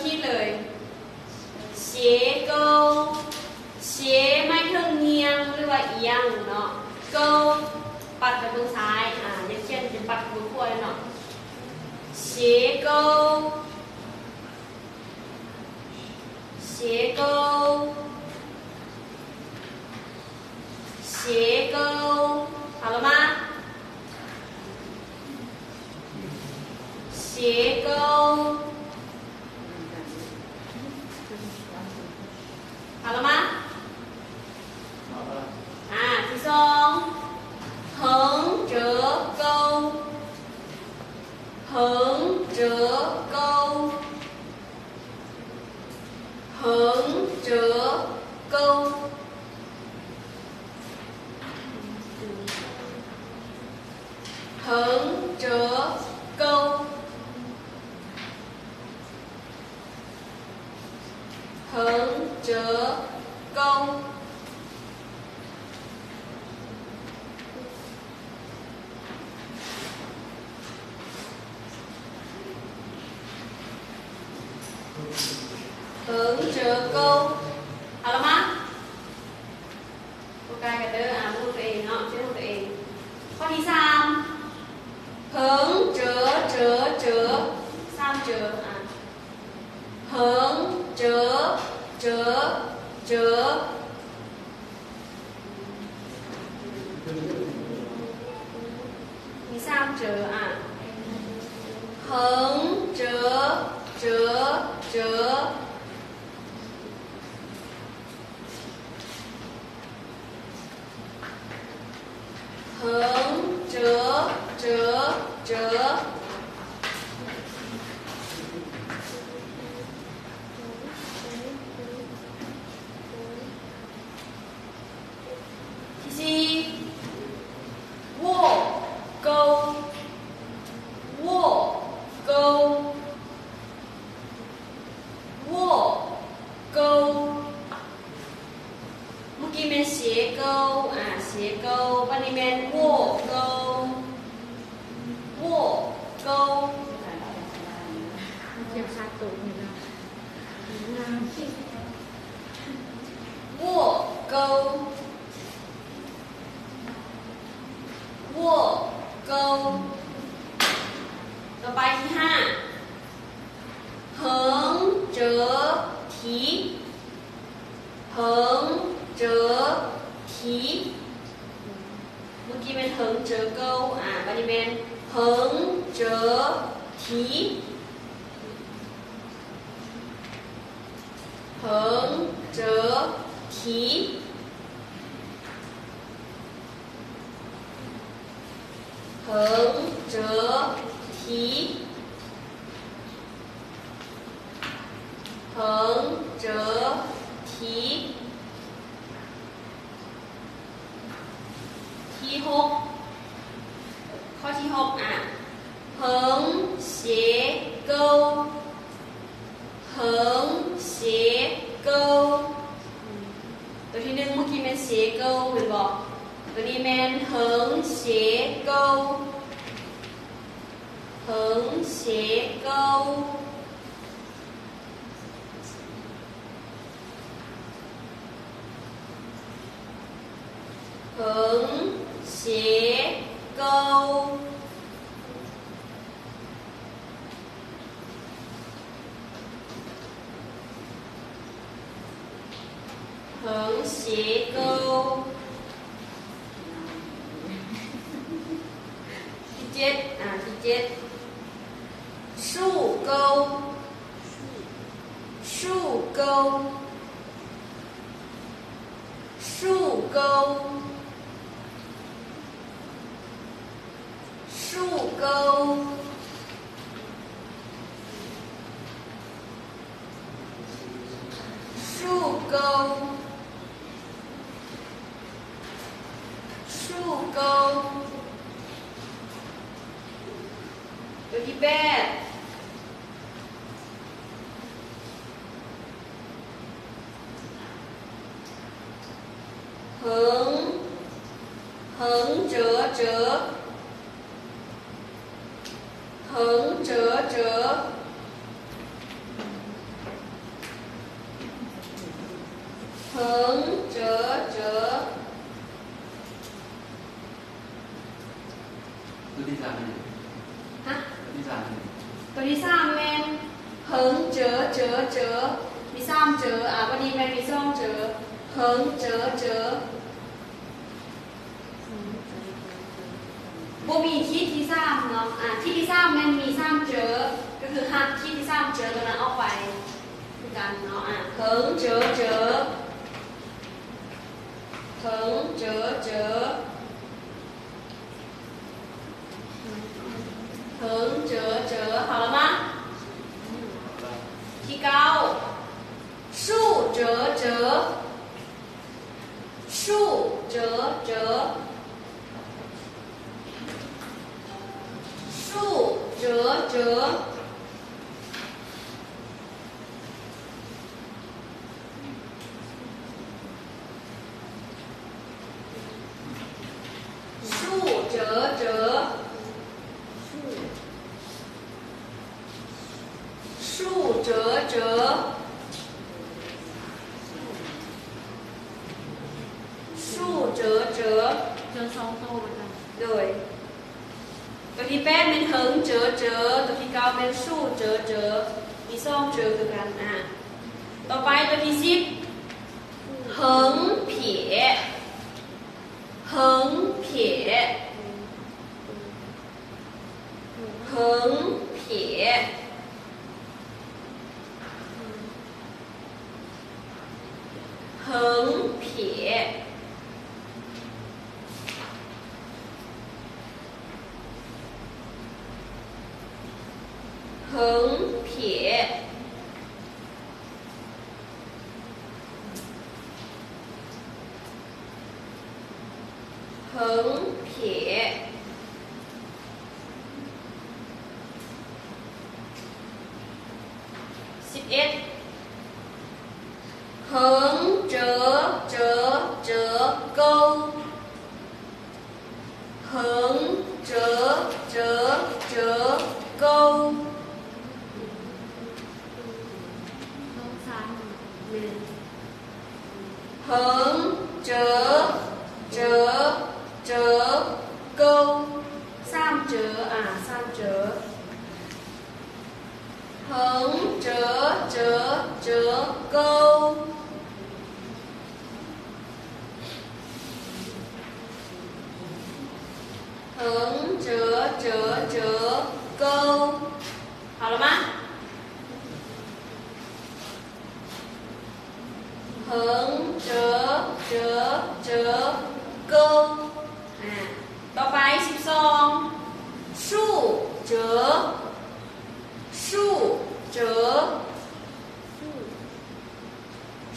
ທີ່ເລີຍ 斜钩 斜 ໝາຍເຖິງຍ່ຽງ ຫຼືວ່າອຽງເນາະ 钩 ປັດໄປເບິ່ງຊ້າຍ ອາ ຢ່າຂຽນເປັນປັດໄປເບິ່ງຂວາເນາະ 斜钩 斜钩 斜钩 ເອົາລະມາ 斜钩 ເອົາລະມາ ອາ ທີສອງ 横折钩 横折钩 横折钩 横折钩 横折钩 横折钩 ເອົາລະມາ ໂຟກັສກັນເດີ ອ່ານຂອງຕົວເອງເນາະ ຂຽນຂອງຕົວເອງ ຂໍ້ທີສາມ 横折 折 折 ສາມ 折 ອ່າ 横折 折 折 ມີສາມ 折 ອ່າ 横折 折 折 横折 折 折 ທີສີ່ 握钩 握钩 握钩 ເມື່ອກີ້ແມ່ນ 斜钩 ອ່າ 斜钩 ບັດນີ້ແມ່ນ 握钩 握钩 握钩 握钩 ຕໍ່ໄປທີຫ້າ 横折提 横折提 ເມື່ອກີ້ແມ່ນ 横折钩 ອ່າ ບັດນີ້ແມ່ນ 横折提 横折提 横折提 横折提 ທີຫົກ ຂໍ້ທີຫົກ ອ່ານ 横斜钩 横斜钩 ຕົວທີໜຶ່ງເມື່ອກີ້ແມ່ນ 斜钩 ແມ່ນບໍ່? ຕົວນີ້ແມ່ນ 横斜钩 横斜钩 横斜钩 横斜钩 ທີເຈັດ ອ່າ ທີເຈັດ 竖钩 竖钩 竖钩 竖钩 竖钩 ຊູໂກ ຕົວທີແປດ 横 横折折 横折折恒折折。 ຕົວທີສາມແມ່ນຫຍັງ? ຮະ? ຕົວທີສາມແມ່ນຫຍັງ? ຕົວທີສາມແມ່ນ 恒折折折 ມີສາມເຈີ ອາ ບັດນີ້ແມ່ນມີສອງເຈີ 恒折折 ບໍ່ມີຂີດທີສາມເນາະ ອາ ຂີດທີສາມແມ່ນມີສາມເຈີ ກໍຄືຫັກຂີດທີສາມເຈີຕົວນັ້ນອອກໄປຄືກັນເນາະ ອາ 恒折折 恒折折 恒折折 好了吗？第九，竖折折，竖折折，竖折折。 竖折折，竖折折，竖折折。 ໂດຍ ຕົວທີແປດແມ່ນ 恒折折 ຕົວທີເກົ້າແມ່ນ 竖折折 ມີສອງເຈີຄືກັນ ອາ ຕໍ່ໄປຕົວທີສິບ 恒撇，恒撇，恒撇。 恒撇，恒撇。 恒撇。 สิบเอ็ด 恒折折折钩，恒折折折钩。 恒折折折钩，ສາມເຈີ ອາ ສາມເຈີ 恒折折折钩，恒折折折钩。 好了吗？恒折折折钩。 ອ່າ ຕໍ່ໄປ ສິບສອງ 竖折，竖折，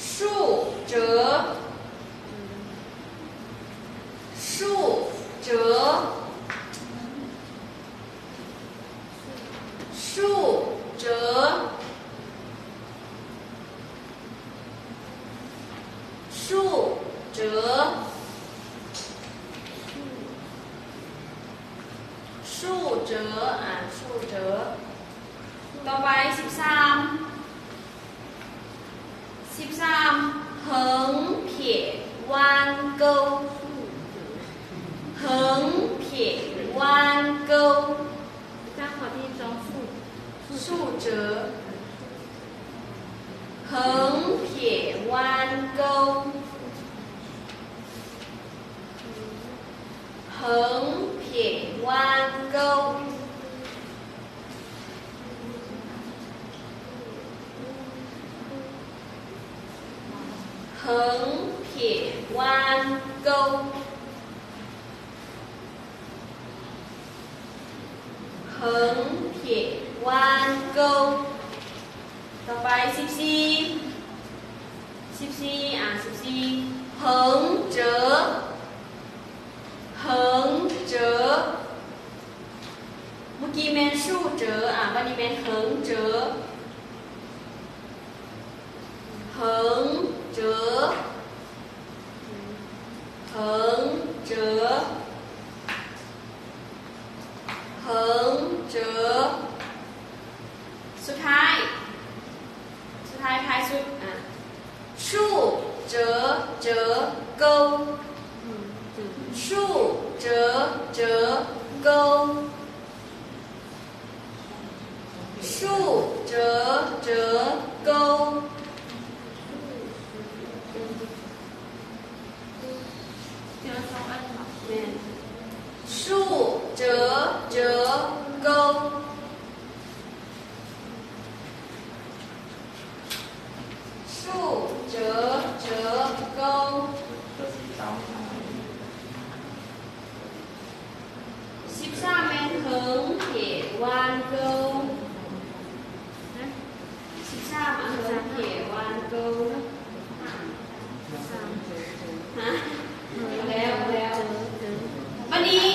竖折，竖折。 竖折，竖折，竖折 ອ່າ 竖折. ຕໍ່ໄປ ສິບສາມ ສິບສາມ 恒撇弯钩，恒撇弯钩。 ຈ້າງຂໍ້ທີສອງ 竖 竖折，恒撇弯钩，恒撇弯钩。 恒撇弯钩，恒撇弯钩。 ຕໍ່ໄປ ສິບສີ່ ສິບສີ່ ອ່າ ສິບສີ່ 恒折，恒折 ເມື່ອກີ້ແມ່ນ 竖折 ອ່າ ບັດນີ້ແມ່ນ 恒折 恒折 恒折 恒折 ສຸດທ້າຍ ສຸດທ້າຍ ທ້າຍສຸດ ອ່າ 竖折钩，树折折钩，树折折钩。 树折折钩，树折折钩。 ສິບສາມແມ່ນເຫິງເຂດວານເກີາ. ສິບສາມ ອັນເຫິງເຂດວານເກີາ. ຮະ? ແລ້ວ ແລ້ວ. ບັດນີ້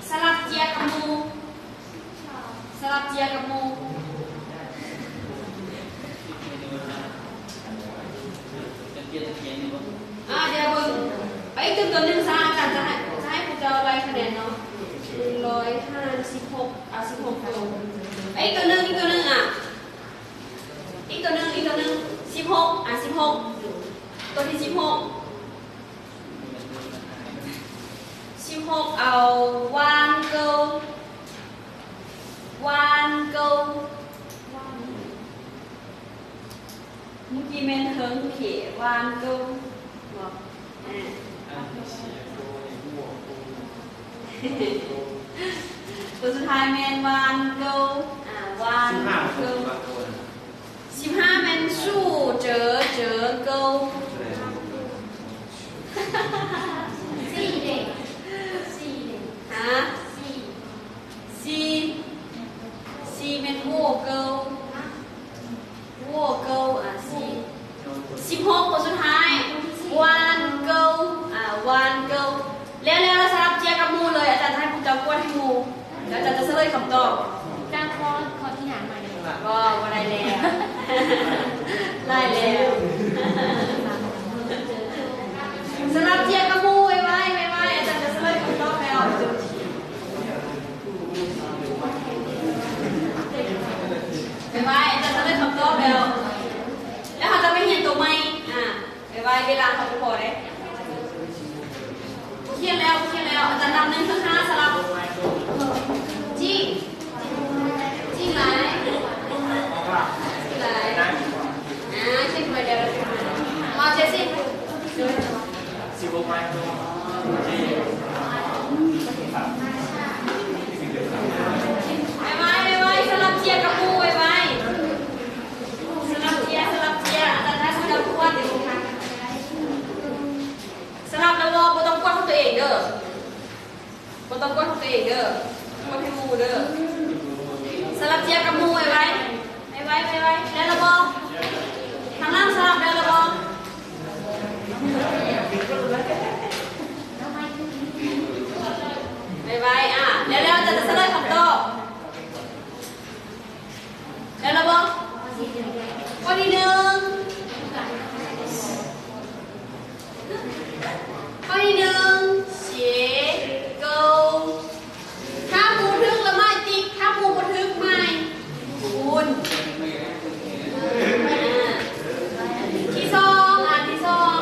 ສະຫຼັບເຈຍກັບໝູ່. ສະຫຼັບເຈຍກັບໝູ່. ອ່າ ດຽວເບິ່ງ. ໄປອີກຕົວໜຶ່ງຊະ ອາຈານຈະໃຫ້ ຈະໃຫ້ຜູ້ເຈົ້າໄລ່ຄະແນນເນາະ. ໜຶ່ງຮ້ອຍຫ້າສິບຫົກ ເອົາສິບຫົກໂຕ. ໄປອີກຕົວໜຶ່ງ ອີກຕົວໜຶ່ງ ອ່ະ ອີກຕົວໜຶ່ງ ອີກຕົວໜຶ່ງ. ສິບຫົກ ອ່ະ ສິບຫົກ ຕົວທີສິບຫົກ. ສິບຫົກ ເອົາວານເກີາ. ວານເກີາ. ເມື່ອກີ້ແມ່ນເຫິງເຂດວານເກີາເນາະ. ເອີ ຕົວສຸດທ້າຍແມ່ນວານເກີາ. ອ່າ ວານເກີາ. ສິບຫ້າແມ່ນ 树折折钩. ສີ່ເດ້ ສີ່ເດ້ ຮະ? ສີ່ ສີ່ ສີ່ແມ່ນໂຫເກີາ. ໂຫເກີາ ອ່າ ສີ່. ສິບຫົກ ຕົວສຸດທ້າຍ ວານເກີາ. ອ່າ ວານເກີາ. ແລ້ວ ແລ້ວ ແລ້ວສະຫຼັບເຈຍກັບໝູ່ເລີຍ. ອາຈານຈະໃຫ້ພວກເຈົ້າກວດໃຫ້ໝູ່ ແລ້ວອາຈານຈະສະເຫຼີຍຄຳຕອບ. ອາຈານ ຂໍ ຂໍທີ່ຫາໃໝ່. ບໍ່ ບໍ່ໄດ້ແລ້ວ ຫຼາຍແລ້ວ. ສະຫຼັບເຈຍກັບໝູ່ ໄວໆ ໄວໆ ອາຈານຈະສະເຫຼີຍຄຳຕອບແລ້ວ. ໄວໆ ອາຈານສະເຫຼີຍຄຳຕອບແລ້ວ. ແລ້ວເຮົາຈະໄປຮຽນໂຕໃໝ່. ອ່າ ໄວໆ ເວລາເຮົາບໍ່ພໍເດ້. ຂຽນແລ້ວ ຂຽນແລ້ວ. ອາຈານນັບໜຶ່ງເຖິງຫ້າ ສະຫຼັບ. ຈິ້ງ ຈິ້ງຫຼາຍ ຫຼາຍ. ອ່າ ຂຽນໄປແລ້ວ. ມາ ເຈຊິ ສິບຫົກໄມ້. ໄວໆ ໄວໆ ສະຫຼັບເຈຍກັບໝູ່ ໄວໆ. ສະຫຼັບເຈຍ ສະຫຼັບເຈຍ. ອາຈານໃຫ້ພວກເຈົ້າກວດ. ສະຫຼັບແລ້ວບໍ່? ບໍ່ຕ້ອງກວດຂອງຕົວເອງເດີ ບໍ່ຕ້ອງກວດຂອງຕົວເອງເດີ ກວດໃຫ້ໝູ່ເດີ. ສະຫຼັບເຈຍກັບໝູ່ ໄວໆ ໄວໆ ໄວໆ. ແລ້ວລະບໍ່? ທາງຫຼັງສະຫຼັບແລ້ວລະບໍ່? ໄວໆ. ອ່າ ແລ້ວ ແລ້ວຈະສະເຫຼີຍຄຳຕອບ. ແລ້ວລະບໍ່? ຂໍ້ທີໜຶ່ງ ຂໍ້ທີໜຶ່ງ 斜钩. ຖ້າໝູ່ຖືກລະໝາຍຕິກ ຖ້າໝູ່ບໍ່ຖືກໝາຍຄູນ. ອ່າ ທີສອງ ອັນທີສອງ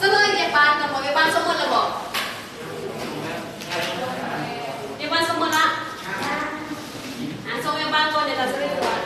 ສະເຫຼີຍວຽກບ້ານກ່ອນບໍ? ວຽກບ້ານສົ່ງໝົດແລ້ວບໍ? ວຽກບ້ານສົ່ງໝົດລະ? ອ່າ ສົ່ງວຽກບ້ານກ່ອນ ດຽວລະສະເຫຼີຍວຽກບ້ານ.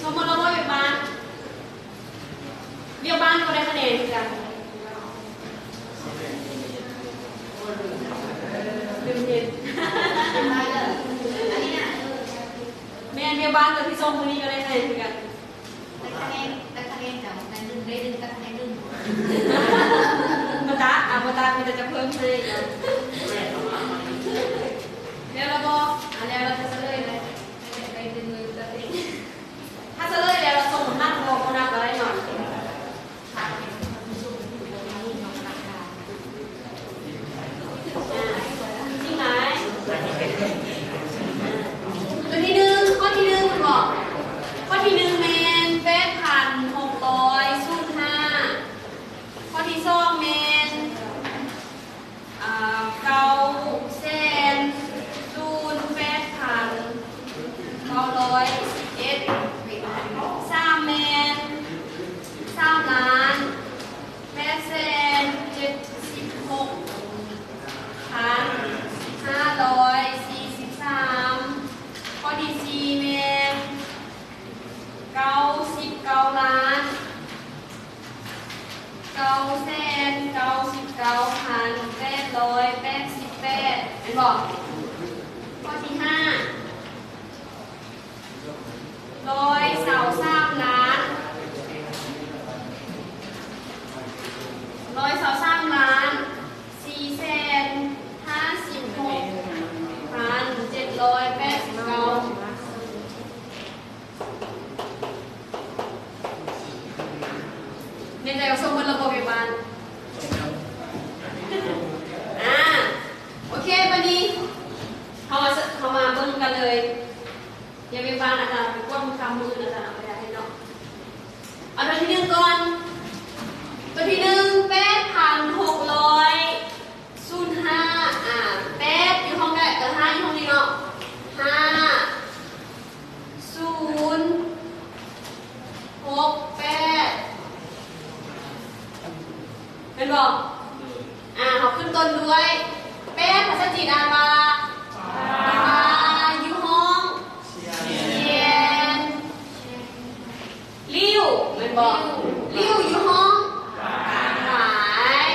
ສົມມຸດວ່າວຽກບ້ານ ວຽກບ້ານກໍໄດ້ຄະແນນຄືກັນ. ລືມເຮັດ. ແມ່ນ, ວຽກບ້ານຕົວທີ່ສົ່ງມື້ນີ້ກໍໄດ້ຄະແນນຄືກັນ. ແຕ່ຄະແນນ, ແຕ່ຄະແນນເຈົ້ານັ້ນໜຶ່ງ ໄດ້ໜຶ່ງ ແຕ່ຄະແນນໜຶ່ງ. ບໍ່ຕາ, ອ່າ, ບໍ່ຕາ, ມີແຕ່ຈະເພີ່ມໃຫ້. ແລ້ວລະບໍ? ອ່າ, ແລ້ວລະຈະສະເຫຼີຍໄດ້. ໄດ້ໜຶ່ງ ໄດ້ໜຶ່ງ. ຖ້າສະເຫຼີຍແລ້ວ ສົ່ງນຳ ບໍ່ ບໍ່ນັບກໍໄດ້ເນາະ. ອ່າ ຈິງຫຼາຍ. ຕົວທີໜຶ່ງ, ຂໍ້ທີໜຶ່ງເນາະ, ຂໍ້ທີໜຶ່ງແມ່ນ ແປດພັນຫົກຮ້ອຍສູນຫ້າ, ຂໍ້ທີສອງແມ່ນ ອ່າ ເກົ້າແສນສູນແປດພັນເກົ້າຮ້ອຍສິບເອັດ, ສາມແມ່ນ ສາມລ້ານແປດແສນເຈັດສິບຫົກພັນຫ້າຮ້ອຍສີ່ສິບສາມ, ຂໍ້ທີສີ່ແມ່ນ ເກົ້າສິບເກົ້າລ້ານ ເກົ້າແສນເກົ້າສິບເກົ້າພັນແປດຮ້ອຍແປດສິບແປດ ແມ່ນບໍ່? ຂໍ້ທີຫ້າ ຮ້ອຍຊາວສາມລ້ານ ຮ້ອຍຊາວສາມລ້ານສີ່ແສນຫ້າສິບຫົກພັນເຈັດຮ້ອຍແປດສິບເກົ້າ. ແນ່ໃຈວ່າສົ່ງໝົດລະບໍ່ວຽກບ້ານ? ອ່າ ໂອເຄ ບາດນີ້ເຮົາມາ ເຮົາມາເບິ່ງນຳກັນເລີຍ. ວຽກບ້ານອາຈານໄປກວດມື້ຄ່ຳ ມື້ອື່ນອາຈານເອົາໄປເຮັດເນາະ. ເອົາຕົວທີໜຶ່ງກ່ອນ. ຕົວທີໜຶ່ງ ແປດພັນຫົກຮ້ອຍ ສູນຫ້າ ອ່າ ແປດຢູ່ຫ້ອງໃດ? ເອີ ຫ້າຢູ່ຫ້ອງນີ້ເນາະ. ຫ້າ ສູນ ຫົກ ແປດ ແມ່ນບໍ່? ອ່າ ເຮົາຂຶ້ນຕົ້ນດ້ວຍ ແປດ ພາສາຈີນອ່ານວ່າ ປາ ຢູ່ຫ້ອງ ຊຽນ ລິ້ວ ແມ່ນບໍ່? ລິ້ວຢູ່ຫ້ອງ ຫວາຍ.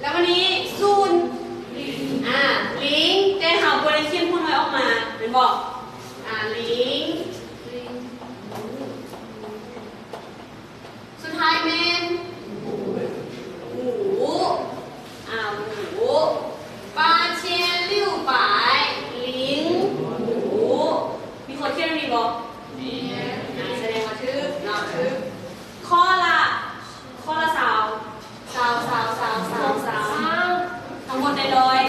ແລ້ວບາດນີ້ ສູນ ອ່າ ລິງ ແຕ່ເຮົາບໍ່ໄດ້ຂຽນຫົວໜ່ວຍອອກມາ ແມ່ນບໍ່? ອ່າ ລິງ. ສຸດທ້າຍແມ່ນ ໝູ ອ່າ ໝູ ປາຊຽນ ລິ້ວ ປາຍ ລິງ ໝູ. ມີຄົນຂຽນແບບນີ້ບໍ່? ມີ. ອ່າ ສະແດງວ່າຖືກເນາະ ຖືກ. ຂໍ້ລະ ຂໍ້ລະຊາວ ຊາວ ຊາວ ຊາວ ຊາວ ຊາວ ທັງໝົດໄດ້ຮ້ອຍ.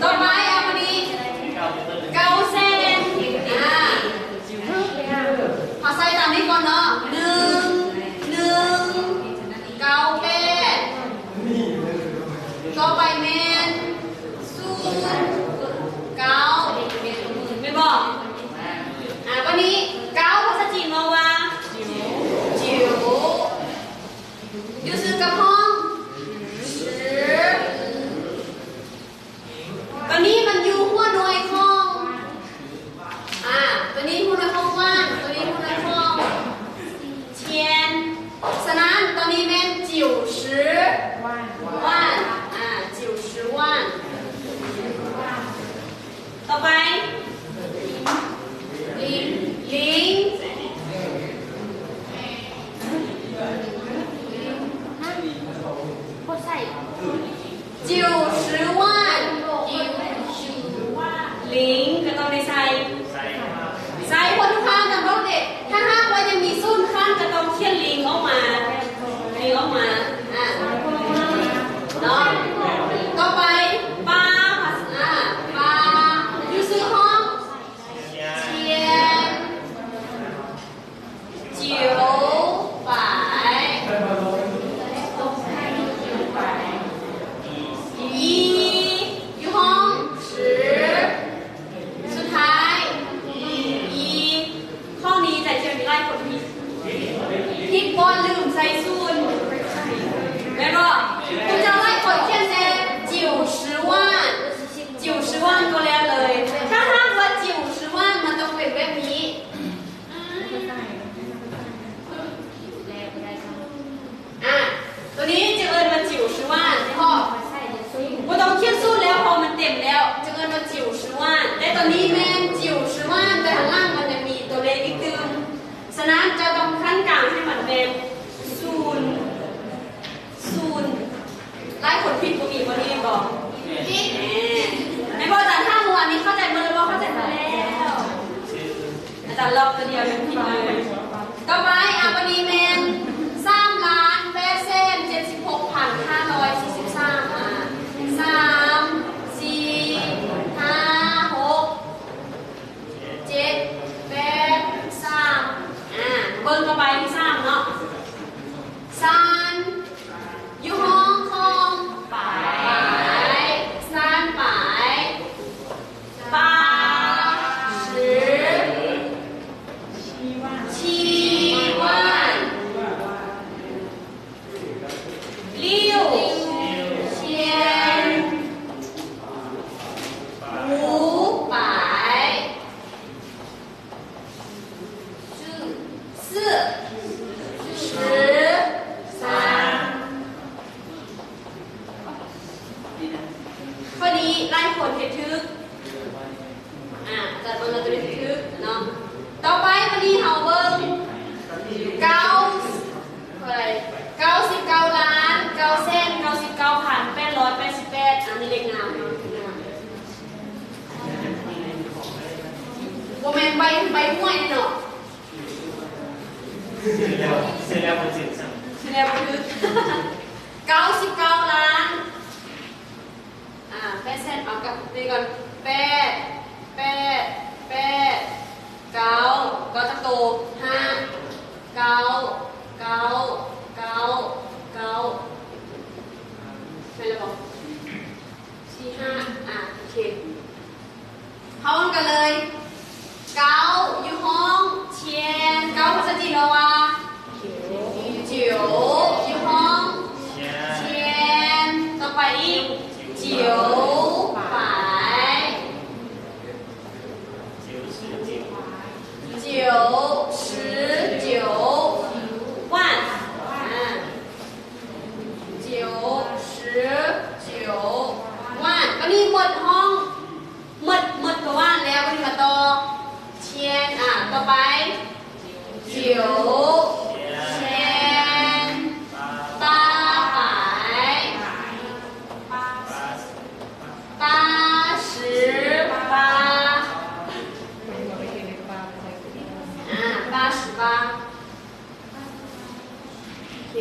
ຕໍ່ໄປ ເອົາມານີ້ ເກົ້າແສນ ອ່າ ຕໍ່ໄປແມ່ນສູນ ເກົ້າ ແມ່ນບໍ່? ອ່າ ບັດນີ້ ເກົ້າ ພາສາຈີນເວົ້າວ່າ 九. ຢູ່ຊື່ກັບຫ້ອງ 十. ຕອນນີ້ມັນຢູ່ຫົວໜ່ວຍຂອງ ອ່າ ຕົວນີ້ຫົວໜ່ວຍຂອງ 万, ຕົວນີ້ຫົວໜ່ວຍຂອງ 千. ສະນັ້ນ ຕົວນີ້ແມ່ນ 九十万, ອ່າ 九十万. ຕໍ່ໄປ 零, 零. 零 ກໍຕ້ອງໄດ້ໃສ່ ໃສ່ ເພາະທຸກຄັ້ງນຳເຮົາເດ ຖ້າຫາກວ່າຍັງມີສູນຄັ້ງ ກໍຕ້ອງຂຽນ 零 ອອກມາ 零 ອອກມາ ອ່າ ເນາະ. ຕໍ່ໄປ 八 ພາສາ ອ່າ 八 ຢູ່ຊື່ຫ້ອງ 千. 九百 一 ຢູ່ຫ້ອງ 十. ສຸດທ້າຍ 一. ຂໍ້ນີ້ຈະເຫັນຫຼາຍຄົນຜິດ ຜິດບ່ອນລືມໃສ່ສູນ ແມ່ນບໍ່? ຜູ້ເຈົ້າຫຼາຍຄົນຂຽນແຕ່ 九十万, 九十万 ກໍແລ້ວເລີຍ. ຖ້າຫາກວ່າ 九十万 ມັນຕ້ອງເປັນແບບນີ້. ອ່າ ຕົວນີ້ຈະເອີ້ນວ່າ 九十万 ເພາະບໍ່ຕ້ອງຂຽນສູນແລ້ວ ເພາະມັນເຕັມແລ້ວ ຈະເອີ້ນວ່າ 九十万. ແຕ່ຕົວນີ້ແມ່ນ 九十万 ແຕ່ທາງຫຼັງມັນຍັງມີຕົວເລກອີກຕື່ມ. ສະນັ້ນ ເຈົ້າຕ້ອງຂັ້ນກາງໃຫ້ມັນແມ່ນ ສູນ ສູນ. ຫຼາຍຄົນຜິດບໍ່ມີບໍ່ນີ້ບໍ່? ແມ່ນ ແມ່ນບໍ່ອາຈານ? ຖາມເມື່ອວານນີ້ເຂົ້າໃຈໝົດແລ້ວບໍ່? ເຂົ້າໃຈໝົດແລ້ວ. ອາຈານລອກຕົວດຽວຍັງຜິດເລີຍ. ຕໍ່ໄປ ອ່າ ບັດນີ້ແມ່ນ ສາມລ້ານແປດແສນເຈັດສິບຫົກພັນຫ້າຮ້ອຍສີ່ສິບສາມ ອ່າ ສາມ ສີ່ ຫ້າ ຫົກ ເຈັດ ແປດ ສາມ ອ່າ ເບິ່ງຕໍ່ໄປທີສາມເນາະ ສາມ ຢູ່ຫ້ອງຂອງປາຍ ສາມປາຍ 八十七万 六千五百 四十三 ຂໍ້ນີ້ຫຼາຍຄົນເຮັດຖືກ ອ່າ ຈັດເບິ່ງເອົາຕົວເລກທີ່ຖືກເນາະ. ຕໍ່ໄປ ບັດນີ້ເຮົາເບິ່ງ ເກົ້າ ເທົ່າໃດ? ເກົ້າສິບເກົ້າລ້ານ ເກົ້າແສນເກົ້າສິບເກົ້າພັນແປດຮ້ອຍແປດສິບແປດ ອັນນີ້ເລກງາມເນາະ ເລກງາມ. ບໍ່ແມ່ນໃບ ໃບຫວຍເນາະ ຊື້ແລ້ວ ຊື້ແລ້ວບໍ່ຖືກຊ້ຳ ຊື້ແລ້ວບໍ່ຖືກ. ເກົ້າສິບເກົ້າລ້ານ ອ່າ ແປດແສນ ເອົາກັບນີ້ກ່ອນ ແປດ ແປດ ແປດ ເກົ້າ ເກົ້າຈັກໂຕ? ຫ້າ ເກົ້າ ເກົ້າ ເກົ້າ ເກົ້າ ແມ່ນແລ້ວບໍ່? ສີ່ ຫ້າ ອ່າ ໂອເຄ ພ້ອມກັນເລີຍ ເກົ້າ ຢູ່ຫ້ອງ 千 ເກົ້າ ພາສາຈີນເວົ້າວ່າ 九 ຢູ່ຫ້ອງ 千 ຕໍ່ໄປອີກ 九百 九十九 万 ອ່າ 九十九万 ບັດນີ້ໝົດຫ້ອງ ໝົດ ໝົດຕົວ 万 ແລ້ວ ບັດນີ້ມາຕໍ່ 千 ອ່າ ຕໍ່ໄປ 九千八百 八十八 ອ່າ 八十八 โอเค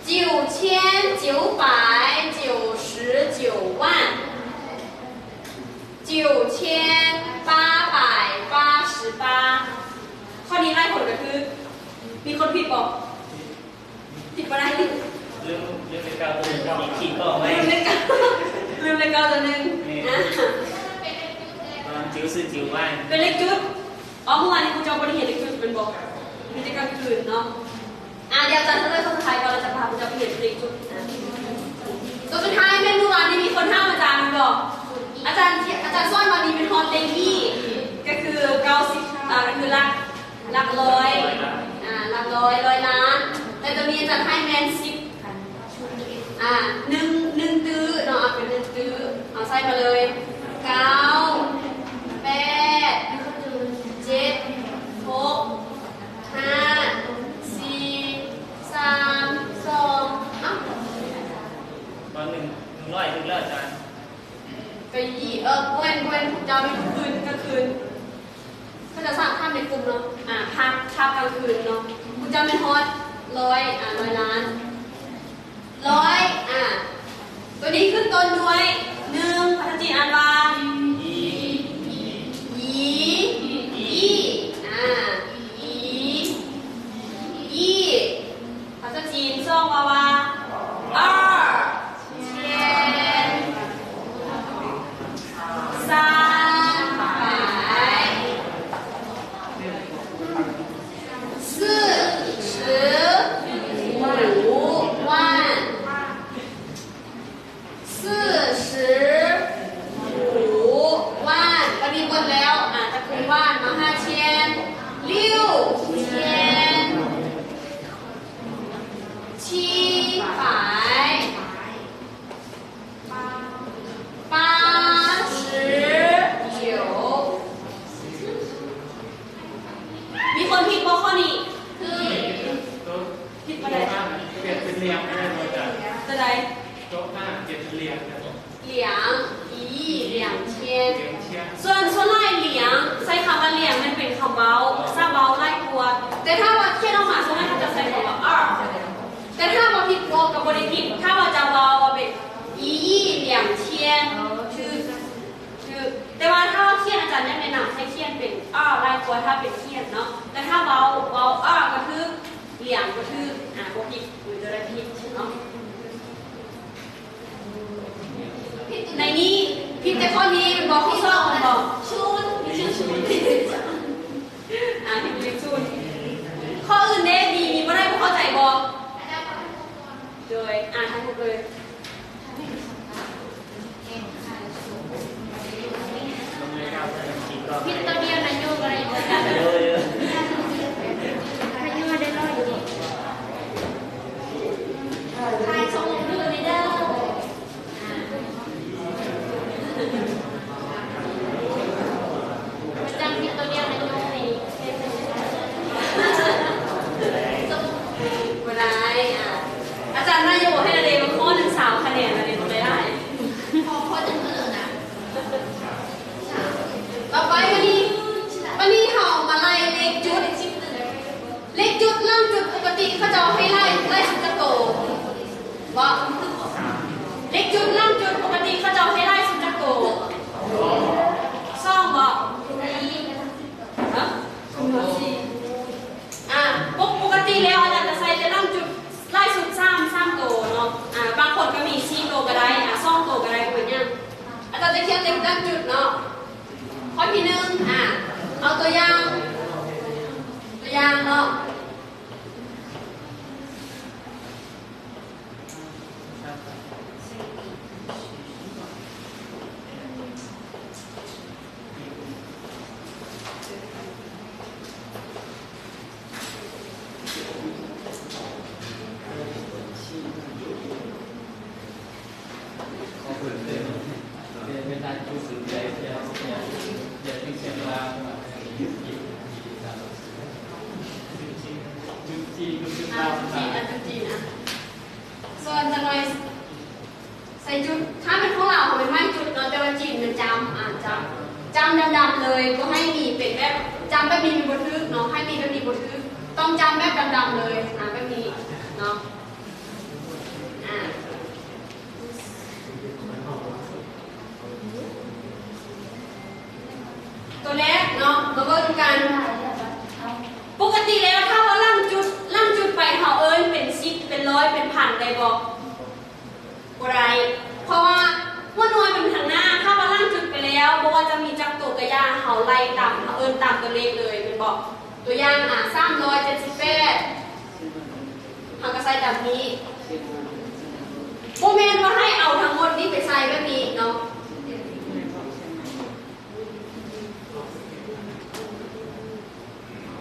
九千九百九十九万 九千八百八十八 ຂໍ້ນີ້ຫຼາຍຄົນກໍຖືກ ມີຄົນຜິດບໍ່? ຜິດບໍ່ໄດ້ ລືມ ລືມເລກເກົ້າ ຕົວເລກເກົ້າ ຂີດກໍໄວ້ ລືມເລກເກົ້າ ເປັນເກົ້າຕົວໜຶ່ງ ແມ່ນ ອ່າ ຕອນຈິ້ວຊື່ຈິ້ວໄວ້ ເປັນເລກຈຸດ. ອໍ ເມື່ອວານນີ້ຄູເຈົ້າບໍ່ໄດ້ເຮັດເລກຈຸດແມ່ນບໍ່? ມີແຕ່ກາງຄືນເນາະ. ອ່າ ດຽວອາຈານທຳນາຍຕົວສຸດທ້າຍກ່ອນ ແລ້ວຈະພາພວກເຈົ້າໄປເຮັດເລກຈຸດ. ອ່າ ຕົວສຸດທ້າຍແມ່ນເມື່ອວານນີ້ມີຄົນຖາມອາຈານແມ່ນບໍ່? ອາຈານ ອາຈານສອນວ່ານີ້ແມ່ນຮອດເລກອີກ ກໍຄືເກົ້າສິບ ອ່າ ກໍຄືຫຼັກ ຫຼັກຮ້ອຍ ອ່າ ຫຼັກຮ້ອຍ ຮ້ອຍລ້ານ ແຕ່ຕົວນີ້ອາຈານໃຫ້ແມ່ນສິບ ອ່າ ໜຶ່ງ ໜຶ່ງຕື້ເນາະ ເອົາເປັນໜຶ່ງຕື້ ເອົາໃສ່ມາເລີຍ ເກົ້າ ແປດ ເຈັດ ຫົກ ຫ້າ ສີ່ ສາມ ສອງ ເອົ້າ ຕອນໜຶ່ງ ໜຶ່ງຮ້ອຍຖືກແລ້ວອາຈານ. ກະອີ ເອີ ບໍ່ແມ່ນ ບໍ່ແມ່ນ ເຈົ້າ ແມ່ນຄືນ ກະຄືນ ເຂົາເຈົ້າສາມຂ້າມໃນກຸ່ມເນາະ ອ່າ ພາບ ພາບກາງຄືນເນາະ ຜູ້ເຈົ້າແມ່ນຮອດຮ້ອຍ ອ່າ ຮ້ອຍລ້ານ ຮ້ອຍ ອ່າ ຕົວນີ້ຂຶ້ນຕົ້ນດ້ວຍ ໜຶ່ງ ພາສາຈີນອ່ານວ່າ ອີ ອີ ອີ ອ່າ ອີ ອີ ພາສາຈີນ ສອງ ວ່າວ່າ 二 千 ສາມ ປາຍ 四十 五 万 四十 五 万 ປານນີ້ໝົດແລ້ວ ອ່າ ຕະກຸນ 万 ມາ ห้า千 六千 七百 八十九 ມີຄົນຜິດບໍ່ຂໍ້ນີ້? ຜິດ ຜິດບໍ່ໄດ້ ປ່ຽນເປັນຫຼຽງໄດ້ບໍ່ອາຈານ? ຕົວໃດ? ໂຕຫ້າປ່ຽນເປັນຫຼຽງໄດ້ບໍ່? ຫຼຽງ ອີ ຫຼຽງ ຊຽນ ຫຼຽງ ຊຽນ ສ່ວນ ສ່ວນຫຼາຍຫຼຽງ ໃຊ້ຄຳວ່າຫຼຽງ ມັນເປັນຄຳເວົ້າ ສາເວົ້າຫຼາຍກວ່າ ແຕ່ຖ້າວ່າຂຽນອອກມາ ສ່ວນຫຼາຍເຂົາຈະໃຊ້ຄຳວ່າ 二 ແຕ່ຖ້າວ່າຜິດພວກກໍບໍ່ໄດ້ຜິດ ຖ້າວ່າຈະເວົ້າວ່າເປັນ อี อี เหลียงเชียน ຖືກ ຖືກ ແຕ່ວ່າຖ້າວ່າຂຽນ ອາຈານຢາກແນະນຳໃຫ້ຂຽນເປັນ 二 ຫຼາຍກວ່າຖ້າເປັນຂຽນເນາະ ແຕ່ຖ້າເວົ້າ ເວົ້າ 二 ກໍຖືກ ຫຼຽງ ກໍຖືກ ອ່າ ບໍ່ຜິດ ມັນຈະໄດ້ຜິດເນາະ. ໃນນີ້ຜິດແຕ່ຂໍ້ນີ້ແມ່ນບໍ່? ຂໍ້ສອງແມ່ນບໍ່? ສູນ ມີຊື່ສູນ ອ່າ ຜິດເລກສູນ. ຂໍ້ອື່ນເດ້ ມີ ມີບໍ່ໄດ້ ບໍ່ເຂົ້າໃຈບໍ່? ໂດຍ ອ່ານທັງໝົດເລີຍ. ຜິດຕົວດຽວນະໂຍກະໄດ້ບໍ່? ນະໂຍໄດ້ຮ້ອຍຢູ່ບໍ່? ຖ່າຍສອງຮູບເດີ. ບໍ່ໄດ້ ອາ ອາຈານນາໂຍໃຫ້ນະເດມາຂໍ້ໜຶ່ງ ສາມຄະແນນ ນະເດບໍ່ໄດ້ຫຼາຍ. ຂໍ ຂໍຈັກມື້ນະ. ຕໍ່ໄປ ບາດນີ້ ບາດນີ້ເຮົາມາໄລ່ເລກຈຸດ. ເລກຈຸດຫຼັງຈຸດປົກກະຕິເຂົາເຈົ້າໃຫ້ໄລ່ ໄລ່ສຸດຈັກໂຕ? ເບາະ ເລກຈຸດຫຼັງຈຸດປົກກະຕິເຂົາເຈົ້າໃຫ້ໄລ່ສຸດຈັກໂຕ? ສອງເບາະ? ຮະ? ອ່າ ປົກ ປົກກະຕິແລ້ວອາຈານຈະໃສ່ແຕ່ຫຼັງຈຸດໄລ່ສຸດສາມ ສາມໂຕເນາະ. ອ່າ ບາງຄົນກໍມີສີ່ໂຕກໍໄດ້ ອ່າ ສອງໂຕກໍໄດ້ ບໍ່ເປັນຫຍັງ. ອາຈານຈະຂຽນເລກຫຼັງຈຸດເນາະ. ຂໍ້ທີໜຶ່ງ ອ່າ ເອົາຕົວຢ່າງ ຕົວຢ່າງເນາະ. ອ່າ ຈຸດຈີນ ອ່າ ຈຸດຈີນ ອ່າ ສ່ວນຈັກໜ່ອຍ ໃສ່ຈຸດ ຖ້າແມ່ນຂອງລາວເຮົາແມ່ນໄມ້ຈຸດເນາະ ແຕ່ວ່າຈີນແມ່ນຈ້ຳ ອ່າ ຈ້ຳ ຈ້ຳດຳໆເລີຍ ບໍ່ໃຫ້ມີເປັນແບບ ຈ້ຳແບບນີ້ມັນບໍ່ຖືກເນາະ ໃຫ້ມີແບບນີ້ບໍ່ຖືກ ຕ້ອງຈ້ຳແບບດຳໆເລີຍ ອ່າ ແບບນີ້ເນາະ. ອ່າ ຕົວແລກເນາະ ມາເບິ່ງກັນ. ປົກກະຕິແລ້ວ ຖ້າວ່າຫຼັງຈຸດ ຫຼັງຈຸດໄປ ເຮົາເອີ້ນເປັນສິບ ເປັນຮ້ອຍ ເປັນພັນ ໄດ້ບໍ່? ບໍ່ໄດ້ ເພາະວ່າຫົວໜ່ວຍ ໄລ່ຕາມ ເຮົາເອີ້ນຕາມຕົວເລກເລີຍແມ່ນບໍ່? ຕົວຢ່າງ ອາ ສາມຮ້ອຍເຈັດສິບແປດ ເຮົາກໍໃສ່ຕາມນີ້. ບໍ່ແມ່ນວ່າໃຫ້ເອົາທັງໝົດນີ້ໄປໃສ່ແບບນີ້ເນາະ.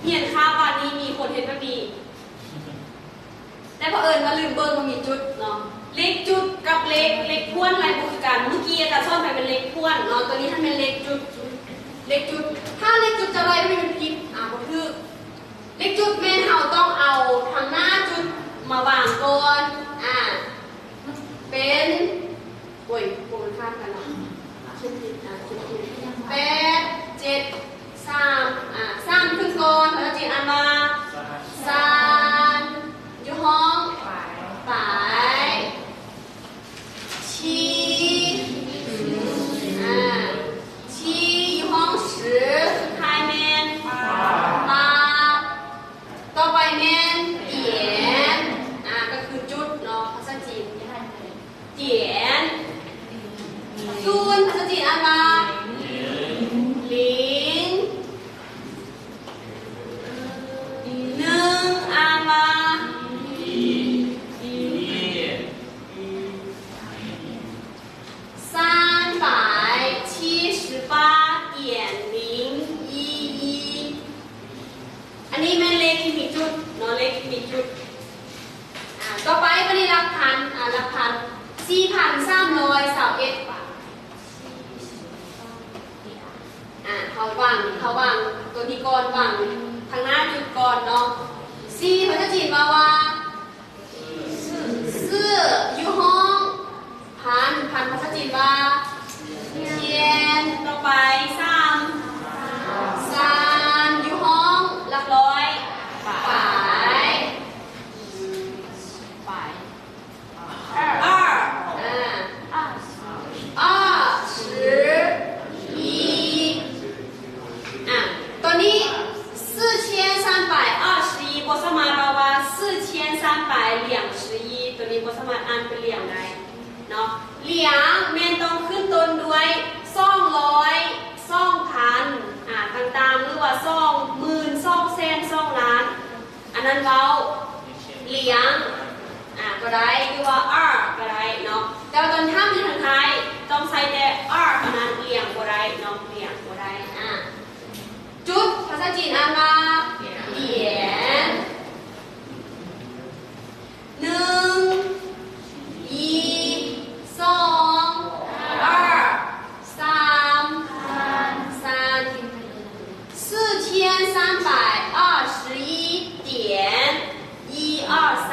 ຮຽນຄາບວ່ານີ້ມີຄົນເຮັດແບບນີ້ ແຕ່ເຜີອີນວ່າລືມເບິ່ງວ່າມີຈຸດເນາະ. ເລກຈຸດກັບເລກ ເລກຖ້ວນລາຍບົວກຄືກັນ. ເມື່ອກີ້ອາຈານສອນໄປເປັນເລກຖ້ວນເນາະ, ຕົວນີ້ຫັ້ນແມ່ນເລກຈຸດ ເລກຈຸດ. ຖ້າເລກຈຸດຈະໄລ່ໄປເປັນຜິດ ອາ ບໍ່ຖືກ. ເລກຈຸດແມ່ນເຮົາຕ້ອງເອົາທາງໜ້າຈຸດມາວາງກ່ອນ ອາ ເປັນ ໂອ້ຍ ໂອ້ຍ ຂ້າມກັນເນາະ. ແປດ ເຈັດ ສາມ ອາ ສາມຂຶ້ນກ່ອນ ພາສາຈີນອ່ານວ່າ ສານ ຢູ່ຫ້ອງ ປາຍ ຊີ ອາ ຊີ ຢູ່ຫ້ອງ ຊື ສຸດທ້າຍແມ່ນ ປາ ປາ ຕໍ່ໄປແມ່ນ ຕຽນ ອາ ກໍຄືຈຸດເນາະ ພາສາຈີນ ຕຽນ. ສູນ ພາສາຈີນອ່ານວ່າ ລິງ ໜຶ່ງ ອ່ານວ່າ ສານປາຍ 七十八点零一一. ອັນນີ້ແມ່ນເລກທີ່ມີຈຸດເນາະ ເລກທີ່ມີຈຸດ. ອາ ຕໍ່ໄປບັດນີ້ຫຼັກພັນ ອາ ຫຼັກພັນ ສີ່ພັນສາມຮ້ອຍຊາວເອັດ ບາດ. ອາ ເຮົາວາງ ເຮົາວາງຕົວນີ້ກ່ອນ ວາງທາງໜ້າຈຸດກ່ອນເນາະ. ສີ່ ພາສາຈີນເວົ້າວ່າ ຊື່ ຢູ່ຫ້ອງ ພັນ ພັນ ພາສາຈີນວ່າ ທຽນ. ຕໍ່ໄປ ສາມ ສານ ຢູ່ຫ້ອງ ຫຼັກຮ້ອຍ ປາຍ ປາຍ 二 ອາ 二十一. ອາ ຕົວນີ້ 四千三百二十一 ບໍ່ສາມາດເວົ້າວ່າ 四千三百两十一 ຕົວນີ້ບໍ່ສາມາດອ່ານເປັນຫຼຽງໄດ້ເນາະ. ຫຼຽງແມ່ນຕ້ອງຂຶ້ນຕົ້ນດ້ວຍ ສອງຮ້ອຍ ສອງພັນ ອາ ຕ່າງໆ ຫຼືວ່າ ສອງໝື່ນ ສອງແສນ ສອງລ້ານ ອັນນັ້ນເວົ້າຫຼຽງ ອາ ກໍໄດ້ ຫຼືວ່າ 二 ກໍໄດ້ເນາະ. ແຕ່ວ່າຕອນຖາມຢູ່ທາງທ້າຍ ຕ້ອງໃຊ້ແຕ່ 二 ເທົ່ານັ້ນ ຫຼຽງບໍ່ໄດ້ເນາະ ຫຼຽງບໍ່ໄດ້. ອາ ຈຸດ ພາສາຈີນອ່ານວ່າ 点. ໜຶ່ງ ອີ ສອງ 二 ສາມ ສາມ 四千三百二十一点一二三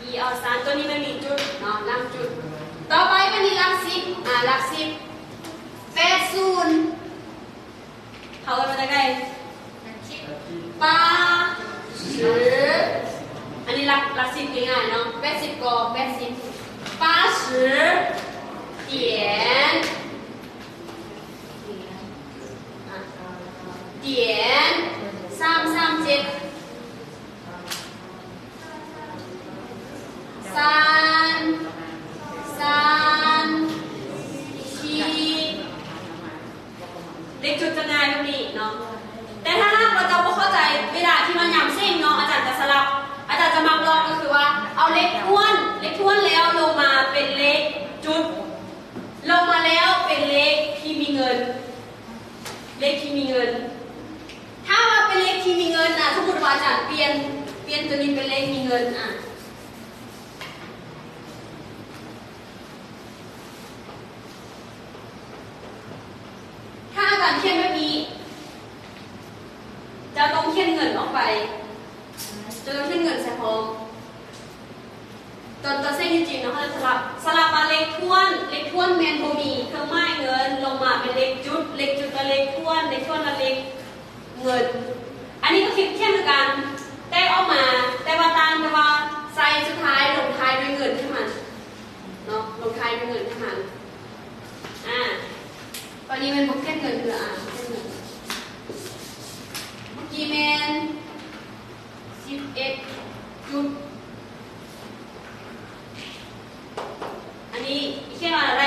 一二三 ຕົວນີ້ມັນມີຈຸດເນາະ ນຳຈຸດ. ຕໍ່ໄປມັນມີຫຼັກສິບ ອາ ຫຼັກສິບ ແປດສິບ ເຂົາເອີ້ນວ່າຈັ່ງໃດ? 八十 ອັນນີ້ຫຼັກ ຫຼັກສິບງ່າຍໆເນາະ ແປດສິບກໍແປດສິບ 八十点 点 ສາມສາມເຈັດ ສາມ ສາມ ສີ່ ເລກຈຸດຈະງ່າຍແບບນີ້ເນາະ. ແຕ່ຖ້າຫາກວ່າເຈົ້າບໍ່ເຂົ້າໃຈ ເວລາທີ່ມາຍາມເສັງເນາະ ອາຈານຈະສະຫຼັບ ອາຈານຈະມັກລອກ ກໍຄືວ່າເອົາເລກຖ້ວນ ເລກຖ້ວນແລ້ວລົງມາເປັນເລກຈຸດ ລົງມາແລ້ວເປັນເລກທີ່ມີເງິນ ເລກທີ່ມີເງິນ. ຖ້າວ່າເປັນເລກທີ່ມີເງິນ ອາ ສົມມຸດວ່າອາຈານປ່ຽນ ປ່ຽນຕົວນີ້ເປັນເລກມີເງິນ ອາ ຖ້າອາຈານຂຽນແບບນີ້ ເຈົ້າຕ້ອງຂຽນເງິນອອກໄປ ເຈົ້າຕ້ອງຂຽນເງິນໃສ່ພ້ອມ. ຕອນ ຕອນເສັງຢູ່ຈີນເນາະ ເຮົາຈະສະຫຼັບ ສະຫຼັບມາເລກຖ້ວນ ເລກຖ້ວນແມ່ນບໍ່ມີເຄື່ອງໝາຍເງິນ ລົງມາເປັນເລກຈຸດ ເລກຈຸດກໍເລກຖ້ວນ ເລກຖ້ວນກໍເລກເງິນ. ອັນນີ້ກໍຂຽນ ຂຽນຄືກັນ ແຕກອອກມາ ແຕ່ວ່າຕ່າງ ແຕ່ວ່າໃສ່ສຸດທ້າຍລົງທ້າຍດ້ວຍເງິນເທົ່ານັ້ນເນາະ ລົງທ້າຍດ້ວຍເງິນເທົ່ານັ້ນ. ອາ ຕອນນີ້ແມ່ນບໍ່ຂຽນເງິນເທື່ອ ອາ ບໍ່ຂຽນເງິນ. ເມື່ອກີ້ແມ່ນ ສິບເອັດຈຸດ ອັນນີ້ຂຽນວ່າອັນໃດ?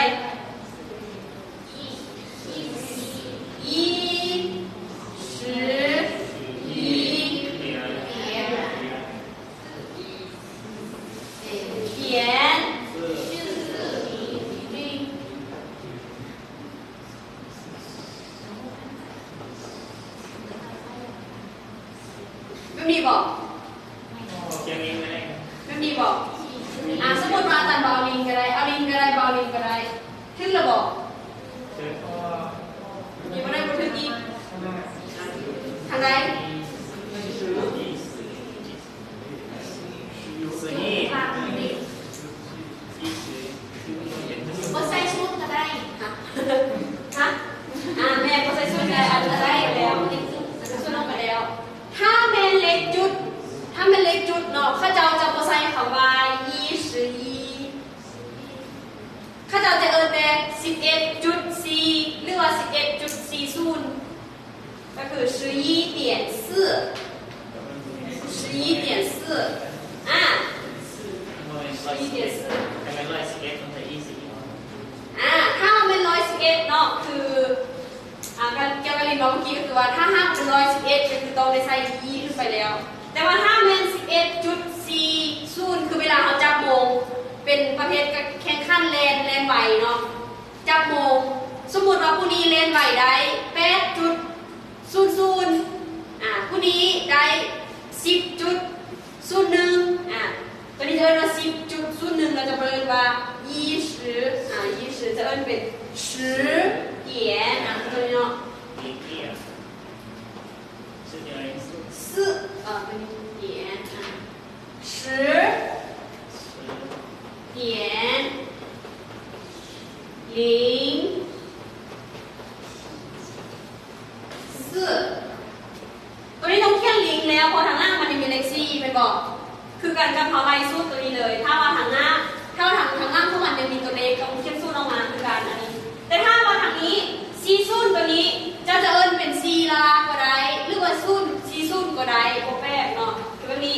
ອີ ບໍ່? ຂຽນເອງກໍໄດ້ ແບບນີ້ບໍ່? ອ່າ ສົມມຸດວ່າອາຈານບໍ່ເອົາລິງກໍໄດ້ ເອົາລິງກໍໄດ້ ບໍ່ເອົາລິງກໍໄດ້ ຖືກແລ້ວບໍ່? ຖືກ ມີບໍ່ໄດ້ບໍ່ຖືກອີກ ທາງໃດ? ບໍ່ໃສ່ສູນກໍໄດ້ ຮະ ຮະ ອ່າ ແມ່ນ ບໍ່ໃສ່ສູນກໍໄດ້ ອັນກໍໄດ້ແລ້ວ ສູນອອກໄປແລ້ວ ຖ້າແມ່ນເລກຈຸດ ຖ້າແມ່ນເລກຈຸດເນາະ ເຂົາເຈົ້າຈະບໍ່ໃສ່ຄຳວ່າ 一十一 ເຂົາເຈົ້າຈະເອີ້ນແຕ່ ສິບເອັດຈຸດສີ່ ຫຼືວ່າ ສິບເອັດຈຸດສີ່ສູນ ກໍຄື 十一点四 十一点四 ອ່າ 十一点四 ຖ້າແມ່ນຮ້ອຍສິບເອັດ ຕ້ອງໃສ່ ยี่สิบ ອ່າ ຖ້າແມ່ນຮ້ອຍສິບເອັດເນາະ ຄື ອ່າ ການ ກ່ຽວກັບລິງເນາະ ເມື່ອກີ້ກໍຄືວ່າ ຖ້າຫາກເປັນຮ້ອຍສິບເອັດ ກໍຄືຕ້ອງໄດ້ໃສ່ อี ຂຶ້ນໄປແລ້ວ ແຕ່ວ່າຖ້າແມ່ນ ສິບເອັດຈຸດສີ່ສູນ ຄືເວລາເຮົາຈັບໂມງ ເປັນປະເພດການແຂ່ງຂັນແລ່ນ ແລ່ນໄວເນາະ ຈັບໂມງ ສົມມຸດວ່າຜູ້ນີ້ແລ່ນໄວໄດ້ ແປດຈຸດສູນສູນ ອ່າ ຜູ້ນີ້ໄດ້ ສິບຈຸດສູນໜຶ່ງ ອ່າ ຕົວນີ້ຈະເອີ້ນວ່າ ສິບຈຸດສູນໜຶ່ງ ແລ້ວຈະບໍ່ເອີ້ນວ່າ ยี่สิบ ອ່າ ยี่สิบ ຈະເອີ້ນເປັນ 十点 ອ່າ ຕົວນີ້ເນາະ 四 ອ່າ ຕົວນີ້ 点 ອ່າ 十点零 四 ຕົວນີ້ຕ້ອງຂຽນ零ແລ້ວ ເພາະທາງຫຼັງມັນຍັງມີເລກສີ່ແມ່ນບໍ່? ຄືກັນກັບເຮົາໄລ່ສູດຕົວນີ້ເລີຍ ຖ້າວ່າທາງໜ້າ ຖ້າວ່າທາງ ທາງຫຼັງຂອງມັນຍັງມີຕົວເລກ ກໍຕ້ອງຂຽນສູດອອກມາຄືກັນ ອັນນີ້ ແຕ່ຖ້າວ່າທາງນີ້ ສີ່ສູນຕົວນີ້ ເຈົ້າຈະເອີ້ນເປັນສີ່ລະລາກໍໄດ້ ຫຼືວ່າສູນ ສີ່ສູນກໍໄດ້ ບໍ່ແປກເນາະ ຄືແບບນີ້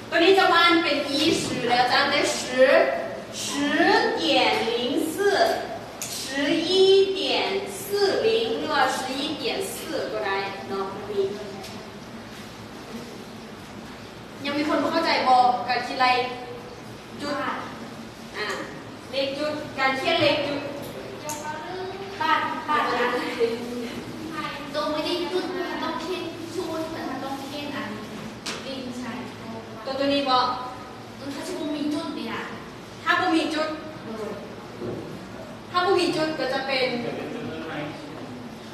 ຕົວນີ້ຈະບໍ່ອ່ານເປັນ ยี่สิบ ແລ້ວ ຈະອ່ານແຕ່ 十 十点零四 十一点四零 ຫຼືວ່າ 十一点四 ກໍໄດ້ເນາະ ແບບນີ້ ຍັງມີຄົນບໍ່ເຂົ້າໃຈບໍ່? ການຄິດໄລ່ຈຸດ ອ່າ ເລກຈຸດ ການຂຽນເລກຈຸດ ບາດ ບາດ ຕົວບໍ່ໄດ້ຈຸດ ມັນຕ້ອງຂຽນສູນ ມັນຕ້ອງຂຽນອັນນີ້ໃສ່ ຕົວ ຕົວນີ້ບໍ່? ມັນກໍຊິບໍ່ມີຈຸດນີ້ນະ ຖ້າບໍ່ມີຈຸດ ໂດຍ ຖ້າບໍ່ມີຈຸດກໍຈະເປັນ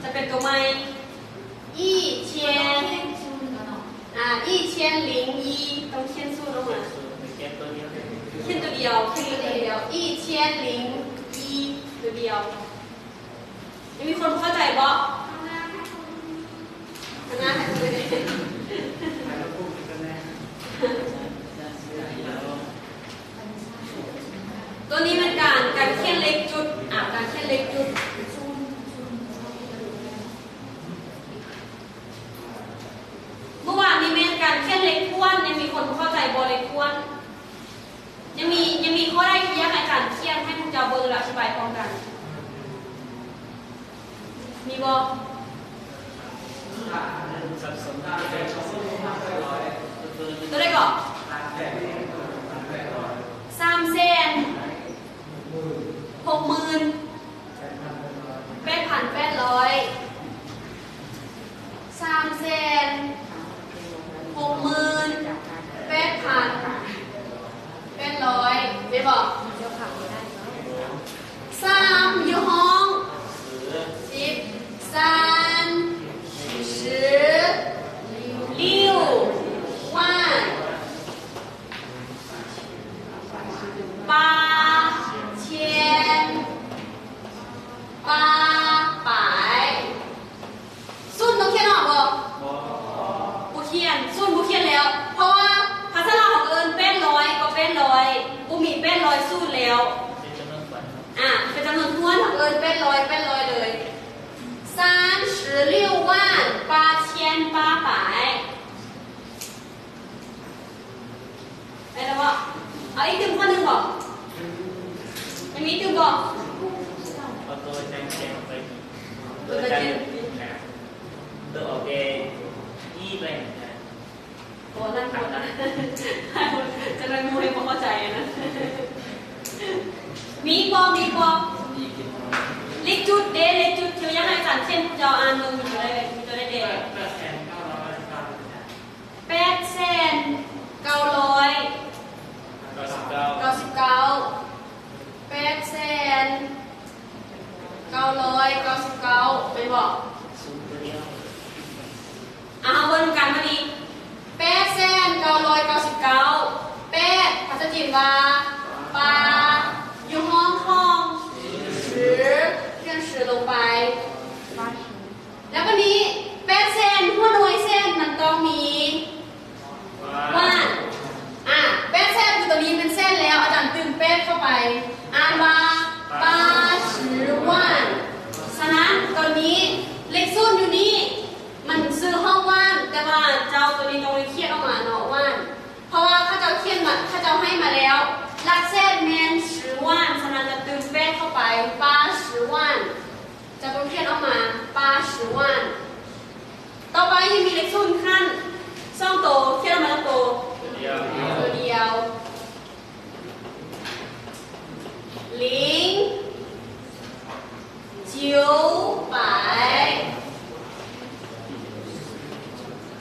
ຈະເປັນຕົວໃໝ່ 一千 ອ່າ 一千零一 ຕ້ອງຂຽນສູນອອກມາ ຂຽນຕົວດຽວ ຂຽນຕົວດຽວ 一千零一 ຕົວດຽວ ຍັງມີຄົນບໍ່ເຂົ້າໃຈບໍ່? ຕົວນີ້ແມ່ນການ ການຂຽນເລກຈຸດ ອ່າ ການຂຽນເລກຈຸດ ເມື່ອວານນີ້ແມ່ນການຂຽນເລກຖ້ວນ ຍັງມີຄົນບໍ່ເຂົ້າໃຈບໍ່ ເລກຖ້ວນ? ຍັງມີ ຍັງມີຂໍ້ໃດທີ່ຢາກໃຫ້ອາຈານຂຽນໃຫ້ພວກເຈົ້າເບິ່ງ ແລ້ວອະທິບາຍພ້ອມກັນ ມີບໍ່? ຕົວໃດເກາະ? ສາມແສນຫົກໝື່ນ ແປດພັນແປດຮ້ອຍ ສາມແສນຫົກໝື່ນແປດພັນແປດຮ້ອຍ ແມ່ນບໍ່? ສາມ ຢູ່ຫ້ອງ ສິບ 三十六万 八千八百 ສູນຕ້ອງຂຽນອອກບໍ່? ບໍ່ຂຽນ ສູນບໍ່ຂຽນແລ້ວ ເພາະວ່າພາສາລາວເຮົາເອີ້ນແປດຮ້ອຍກໍແປດຮ້ອຍ ບໍ່ມີແປດຮ້ອຍສູນແລ້ວ ອ່າ ເປັນຈຳນວນຖ້ວນ ເຮົາເອີ້ນແປດຮ້ອຍ ແປດຮ້ອຍເລີຍ 三十六万八千八百 ໄດ້ແລ້ວບໍ່? ເອົາອີກຕື່ມຂໍ້ໜຶ່ງບໍ່? ຍັງມີຕື່ມບໍ່? ເອົາຕົວຈານຂຽນອອກໄປ ຕົວຈານຂຽນ ຕົວອອກແຕ່ ອີ ໄປ ບໍ່ ນັ້ນ ຈະໄດ້ໝູ່ໃຫ້ບໍ່ເຂົ້າໃຈນະ ມີບໍ່? ມີບໍ່? ເລກຈຸດເດ້ ເລກຈຸດ ທີ່ວ່າຢາກໃຫ້ອາຈານຂຽນ ເຈົ້າອ່ານເບິ່ງ ມີຕົວໃດ ມີຕົວໃດແດ່? ແປດແສ ແສນເກົ້າຮ້ອຍເກົ້າສິບເກົ້າ ແປດແສນເກົ້າຮ້ອຍເກົ້າສິບເກົ້າ ແມ່ນບໍ່? ອ່າ ເຮົາເບິ່ງນຳກັນບາດນີ້ ແປດແສນເກົ້າຮ້ອຍເກົ້າສິບເກົ້າ ແປດ ພາສາຈີນວ່າ ປາ ຢູ່ຫ້ອງຂອງ 十 ຂຽນ 十 ລົງໄປ ແລ້ວບາດນີ້ ແປດແສນ ຫົວໜ່ວຍແສນມັນຕ້ອງມີ 万 ອ່າ ແປດແສນ ຄືຕົວນີ້ແມ່ນແສນແລ້ວ ອາຈານຕື່ມແປດເຂົ້າໄປ ອ່ານວ່າ 八十万 ສະນັ້ນ ຕົວນີ້ ເລກສູນຢູ່ນີ້ ມັນຊື່ຫ້ອງ 万 ແຕ່ວ່າເຈົ້າຕົວນີ້ຕ້ອງໄດ້ຂຽນອອກມາເນາະ 万 ເພາະວ່າເຂົາເຈົ້າຂຽນມາ ເຂົາເຈົ້າໃຫ້ມາແລ້ວ ຫຼັກແສນແມ່ນ 十万 ສະນັ້ນຈະຕື່ມແປດເຂົ້າໄປ 八十万 ຈະຕ້ອງຂຽນອອກມາ 八十万 ຕໍ່ໄປຍັງມີເລກສູນຂັ້ນສອງໂຕ ຂຽນອອກມາຈັກໂຕ? ໂຕດຽວ 零九百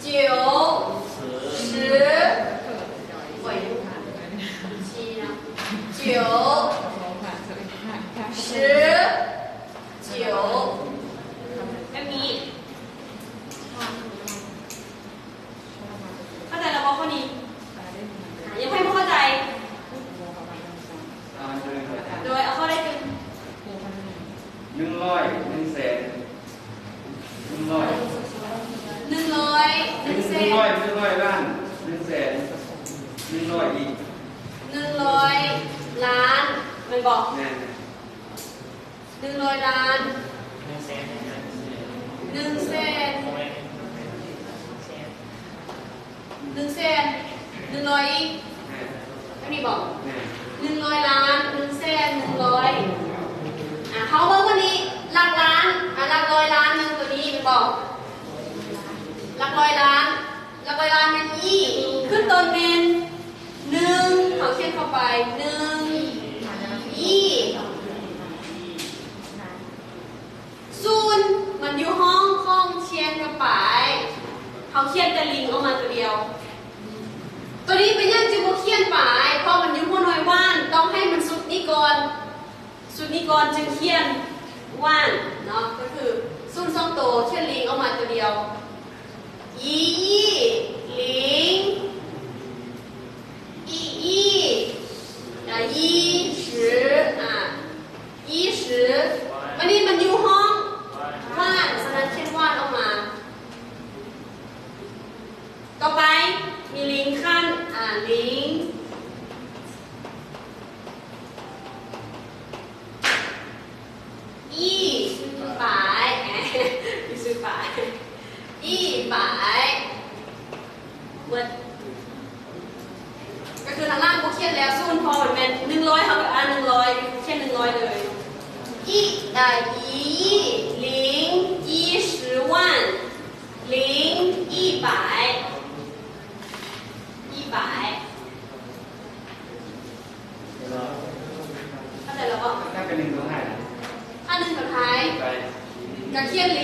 九十 九十 九 ແບບນີ້ ເຂົ້າໃຈແລ້ວບໍ່ຂໍ້ນີ້? ຍັງໃຜບໍ່ເຂົ້າໃຈ? ໂດຍ ເອົາຂໍ້ໃດຕື່ມ? ໜຶ່ງຮ້ອຍ ໜຶ່ງແສນ ໜຶ່ງຮ້ອຍ ໜຶ່ງຮ້ອຍ ໜຶ່ງແສນ ໜຶ່ງຮ້ອຍ ໜຶ່ງຮ້ອຍລ້ານ ໜຶ່ງແສນ ໜຶ່ງຮ້ອຍອີກ ໜຶ່ງຮ້ອຍລ້ານ ແມ່ນບໍ່? ແມ່ນ. ໜຶ່ງຮ້ອຍລ້ານ ໜຶ່ງແສນ ໜຶ່ງແສນ ໜຶ່ງຮ້ອຍອີກ ແມ່ນ ແບບນີ້ບໍ່? ແມ່ນ ໜຶ່ງຮ້ອຍລ້ານ ໜຶ່ງແສນ ໜຶ່ງຮ້ອຍ ອ່າ ເຮົາເບິ່ງອັນນີ້ ຫຼັກລ້ານ ອ່າ ຫຼັກຮ້ອຍລ້ານ ໜຶ່ງ ຕົວນີ້ແມ່ນບໍ່? ຫຼັກຮ້ອຍລ້ານ ຫຼັກຮ້ອຍລ້ານແມ່ນ ອີ ຂຶ້ນຕົ້ນແມ່ນ ໜຶ່ງ ເຮົາຂຽນເຂົ້າໄປ ໜຶ່ງ ອີ ສູນ ມັນຢູ່ຫ້ອງຂອງ 千 ກັບ 百 ເຮົາຂຽນແຕ່ 零 ອອກມາຕົວດຽວ ຕົວນີ້ເປັນຫຍັງຈຶ່ງບໍ່ຂຽນ 百 ເພາະມັນຢູ່ຫົວໜ່ວຍ 万 ຕ້ອງໃຫ້ມັນສຸດນີ້ກ່ອນ ສຸດນີ້ກ່ອນຈຶ່ງຂຽນ 万 ເນາະ ກໍຄືສູນສອງໂຕ ຂຽນ 零 ອອກມາຕົວດຽວ 一一零 一一 ແລ້ວ 一十 ອ່າ 一十 ບາດນີ້ມັນຢູ່ຫ້ອງ 万 ສະນັ້ນຂຽນ 万 ອອກມາ ຕໍ່ໄປມີ 零 ຂັ້ນ ອ່າ 零 一百 一百 หมด ກໍຄືທາງຫຼັງບໍ່ຂຽນແລ້ວ ສູນ ເພາະມັນແມ່ນ ໜຶ່ງຮ້ອຍ ເຮົາກໍອ່ານ ໜຶ່ງຮ້ອຍ ຂຽນ ໜຶ່ງຮ້ອຍ ເລີຍ 一 ອ່າ 一一零一十万 零一百 一百 ເຂົ້າໃຈແລ້ວບໍ່? ຖ້າເປັນໜຶ່ງຕົວທ້າຍ ຖ້າໜຶ່ງຕົວທ້າຍ ໄປ ກໍຂຽນ 零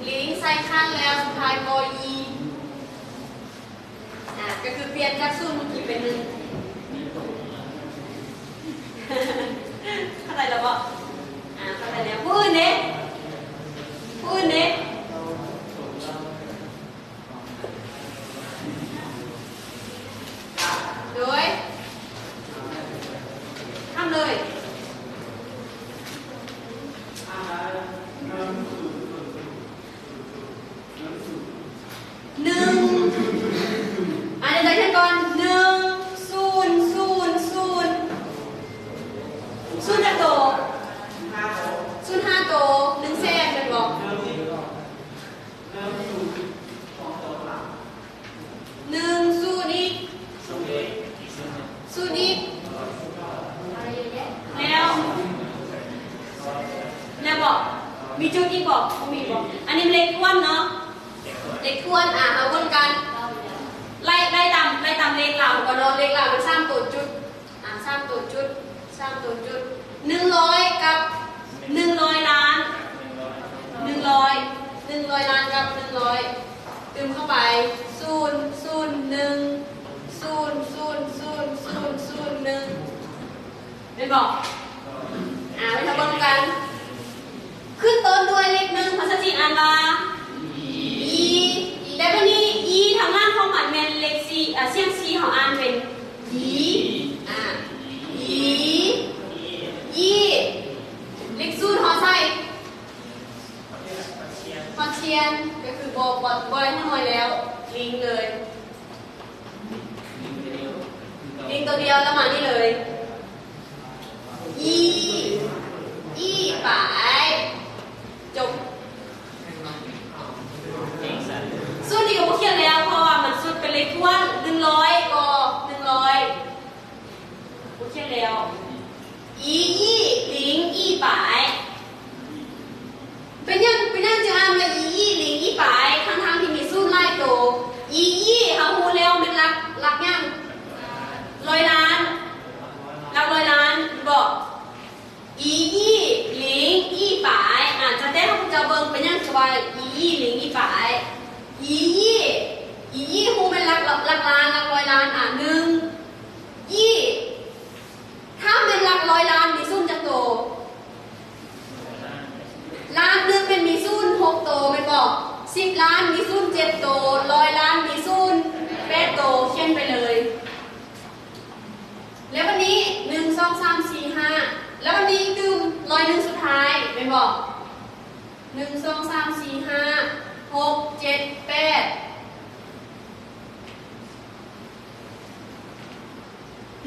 零 ໃສ່ຂັ້ນແລ້ວ ສຸດທ້າຍກໍ 一 ອ່າ ກໍຄືປ່ຽນຈາກ ศูนย์ ເມື່ອກີ້ເປັນ ໜຶ່ງ ເຂົ້າໃຈແລ້ວບໍ່? ອ່າ ເຂົ້າໃຈແລ້ວ ຜູ້ອື່ນເດ? ຜູ້ອື່ນເດ? ໂດຍ ທຳເລີຍ ໜຶ່ງ ອ່ານໃດໆກັນກ່ອນ ໜຶ່ງ ສູນ ສູນ ສູນ ສູນຈັກໂຕ? ສູນຫ້າໂຕ ໜຶ່ງແສນແມ່ນບໍ່? ໜຶ່ງ ສູນອີກ ສູນອີກ ແລ້ວ ແລ້ວບໍ່? ມີຈຸດອີກບໍ່? ບໍ່ມີບໍ່? ອັນນີ້ມັນເລກຖ້ວນເນາະ ເລກຖ້ວນ ອ່າ ເຮົາວົນກັນ ໄລ່ ໄລ່ຕາມ ໄລ່ຕາມເລກລາວກ່ອນເນາະ ເລກລາວມັນສາມໂຕຈຸດ ອ່າ ສາມໂຕຈຸດ ສາມໂຕຈຸດ ໜຶ່ງຮ້ອຍກັບ ໜຶ່ງຮ້ອຍລ້ານ ໜຶ່ງຮ້ອຍ ໜຶ່ງຮ້ອຍລ້ານກັບ ໜຶ່ງຮ້ອຍ ຕື່ມເຂົ້າ ໄປ ສູນ ສູນ ໜຶ່ງ ສູນ ສູນ ສູນ ສູນ ສູນ ໜຶ່ງ ແມ່ນບໍ່? ອ່າ ໄປທຳເບິ່ງນຳກັນ ຂຶ້ນຕົ້ນດ້ວຍເລກໜຶ່ງ ພາສາຈີນອ່ານວ່າ ອີ ແຕ່ບາດນີ້ ອີ ທາງດ້ານຄວາມໝາຍແມ່ນເລກສີ່ ອ່າ ສຽງສີ່ ເຮົາອ່ານເປັນ ອີ ອ່າ ອີ ອີ ເລກສູນເຮົາໃສ່ ຮອດຊຽນ ກໍຄືບໍ່ ບໍ່ ບໍ່ໄດ້ຮອດໜ່ວຍແລ້ວ ລິງເລີຍ ລິງຕົວດຽວ ແລ້ວມານີ້ເລີຍ ອີ ອີປາຍ ຈົບ. ສູດນີ້ກໍບໍ່ຂຽນແລ້ວ ເພາະວ່າມັນສຸດເປັນເລກຖ້ວນ ໜຶ່ງຮ້ອຍກໍໜຶ່ງຮ້ອຍ ບໍ່ຂຽນແລ້ວ ອີ ອີ ລິງ ອີປາຍ. ເປັນຫຍັງ ເປັນຫຍັງຈຶ່ງອ່ານວ່າ ອີ ອີ ລິງ ອີປາຍ ທັງໆທີ່ມີສູນຫຼາຍໂຕ? ອີ ອີ ເຮົາຮູ້ແລ້ວແມ່ນຫຼັກ ຫຼັກຫຍັງ? ຮ້ອຍລ້ານ ຫຼັກຮ້ອຍລ້ານ ແມ່ນບໍ່? ອີ ອີ ລິງ ອີປາຍ ອາ ຈະແຕ້ໃຫ້ພວກເຈົ້າເບິ່ງ ເປັນຫຍັງຄືວ່າ ອີ ອີ ລິງ ອີປາຍ? ອີ ອີ ອີ ອີ ຮູ້ແມ່ນຫຼັກ ຫຼັກລ້ານ ຫຼັກຮ້ອຍລ້ານ ອາ ໜຶ່ງ ອີ ຖ້າແມ່ນຫຼັກຮ້ອຍລ້ານ ມີສູນຈັກໂຕ? ລ້ານໜຶ່ງແມ່ນມີສູນຫົກໂຕ ແມ່ນບໍ່? ສິບລ້ານມີສູນເຈັດໂຕ ຮ້ອຍລ້ານມີສູນແປດໂຕ ຂຽນໄປເລີຍ. ແລ້ວບັດນີ້ ໜຶ່ງ ສອງ ສາມ ສີ່ ຫ້າ ແລ້ວບັດນີ້ຕື່ມຮ້ອຍໜຶ່ງສຸດທ້າຍ ແມ່ນບໍ່? ໜຶ່ງ ສອງ ສາມ ສີ່ ຫ້າ ຫົກ ເຈັດ ແປດ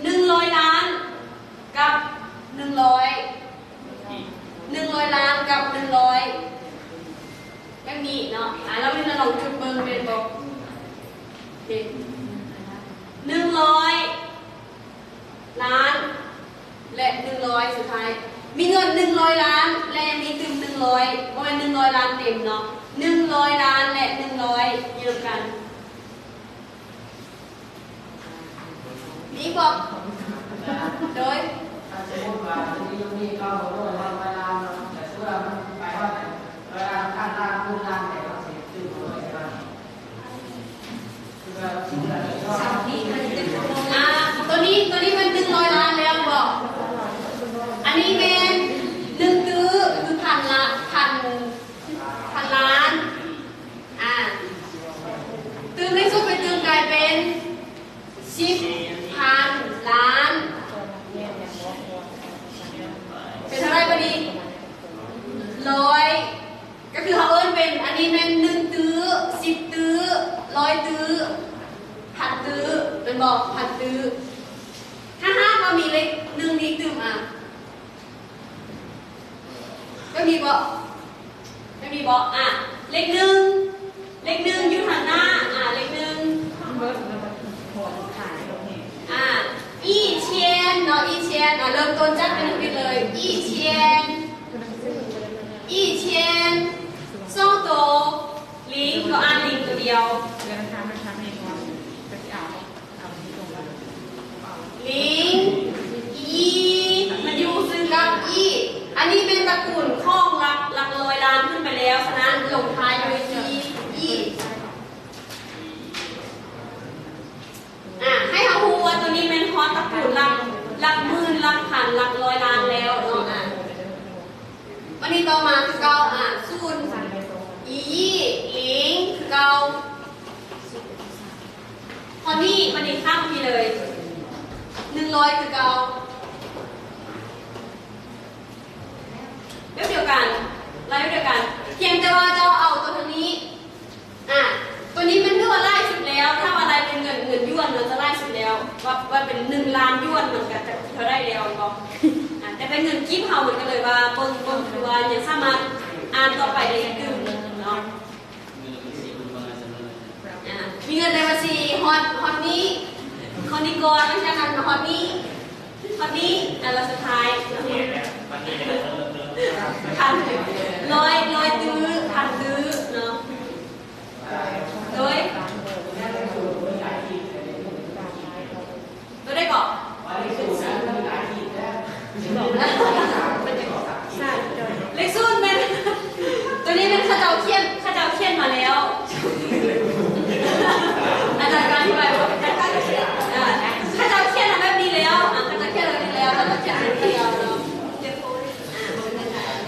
ໜຶ່ງຮ້ອຍລ້ານກັບໜຶ່ງຮ້ອຍ ໜຶ່ງຮ້ອຍລ້ານກັບໜຶ່ງຮ້ອຍ ແບບນີ້ເນາະ. ອາ ລອງຈຸດເບິ່ງ ແມ່ນບໍ່? ເຫັນ ໜຶ່ງຮ້ອຍລ້ານ ແລະ ໜຶ່ງຮ້ອຍ ສຸດທ້າຍ ມີເງິນໜຶ່ງຮ້ອຍລ້ານ ແລະ ຍັງມີຕື່ມໜຶ່ງຮ້ອຍ ບໍ່ແມ່ນໜຶ່ງຮ້ອຍລ້ານເຕັມເນາະ ໜຶ່ງຮ້ອຍລ້ານ ແລະ ໜຶ່ງຮ້ອຍ ຢູ່ນຳກັນ. ມີບໍ່? ໂດຍ ຖ້າສົມມຸດວ່າຕົວນີ້ຕົວນີ້ເຮົາບໍ່ຮູ້ວ່າຮ້ອຍລ້ານເນາະ ແຕ່ສົມມຸດວ່າມັນໄປຮອດຮ້ອຍລ້ານ ພັນລ້ານ ໝື່ນລ້ານ ແຕ່ເຮົາຊິຊື້ບໍ່ໄດ້ ອ່າ ຕົວນີ້ ຕົວນີ້ແມ່ນໜຶ່ງຮ້ອຍລ້ານແລ້ວບໍ່? ອັນນີ້ແມ່ນໜຶ່ງຕື້ ຄືພັນລະ ພັນ ພັນລ້ານ ອ່າ ຕື່ມໃນສຸດໄປຕື່ມກາຍເປັນສິບພັນລ້ານ ເປັນເທົ່າໃດບັດນີ້? ຮ້ອຍ ກໍຄືເຮົາເອີ້ນເປັນ ອັນນີ້ແມ່ນໜຶ່ງຕື້ ສິບຕື້ ຮ້ອຍຕື້ ພັນຕື້ ແມ່ນບໍ່? ພັນຕື້. ຖ້າຫາກວ່າມີເລກໜຶ່ງນີ້ຕື່ມ ອ່າ ແບບນີ້ບໍ່? ແບບນີ້ບໍ່? ອ່າ ເລກໜຶ່ງ ເລກໜຶ່ງຢູ່ທາງໜ້າ ອ່າ ເລກໜຶ່ງ ອ່າ ອີຊຽນເນາະ ອີຊຽນ ອ່າ ເລີ່ມຕົ້ນຈາກອັນນີ້ໄປເລີຍ ອີຊຽນ ອີຊຽນ ສອງໂຕ ລິງ ກໍອ່ານລິງໂຕດຽວ ລິງ ອີ ມັນຢູ່ຊື່ກັບອີ ອັນນີ້ແມ່ນຕະກູນຂອງຫຼັກ ຫຼັກຮ້ອຍລ້ານຂຶ້ນໄປແລ້ວ ສະນັ້ນລົງທ້າຍດ້ວຍອີ ອີ ອ່າ ໃຫ້ເຮົາຮູ້ວ່າຕົວນີ້ແມ່ນຮອດຕະກູນຫຼັກ ຫຼັກໝື່ນ ຫຼັກພັນ ຫຼັກຮ້ອຍລ້ານແລ້ວເນາະ ອ່າ ບັດນີ້ຕໍ່ມາຄືເກົ່າ ອ່າ ສູນ ອີ ອີ ລິງ ຄືເກົ່າ ຮອດນີ້ ບັດນີ້ຂ້າມນີ້ເລີຍ ໜຶ່ງຮ້ອຍຄືເກົ່າ ແບບດຽວກັນ ລາຍແບບດຽວກັນ ພຽງແຕ່ວ່າເຈົ້າເອົາຕົວທາງນີ້ ອ່າ ຕົວນີ້ມັນຖືວ່າຫຼາຍສຸດແລ້ວ ຖ້າວ່າລາຍເປັນເງິນ ເງິນຢວນເນາະ ຈະຫຼາຍສຸດແລ້ວ ວ່າ ວ່າເປັນໜຶ່ງລ້ານຢວນ ມັນກໍຈະເທົ່າໃດແລ້ວ ແມ່ນບໍ່? ອ່າ ແຕ່ເປັນເງິນກີບເຮົາ ມັນກໍເລີຍວ່າເບິ່ງ ເບິ່ງຄືວ່າຍັງສາມາດອ່ານຕໍ່ໄປໄດ້ອີກຕື່ມເນາະ. ອ່າ ມີເງິນໃນບັນຊີຮອດ ຮອດນີ້ ຮອດນີ້ກ່ອນ ຫຼັງຈາກນັ້ນມາຮອດນີ້ ຮອດນີ້ ອັນລະສຸດທ້າຍ ພັນ ຮ້ອຍ ຮ້ອຍຕື້ ພັນຕື້ເນາະ ໂດຍ ໂດຍໄດ້ເກາະ ເລກສູນແມ່ນ ຕົວນີ້ແມ່ນເຂົາເຈົ້າຂຽນ ເຂົາເຈົ້າຂຽນມາແລ້ວ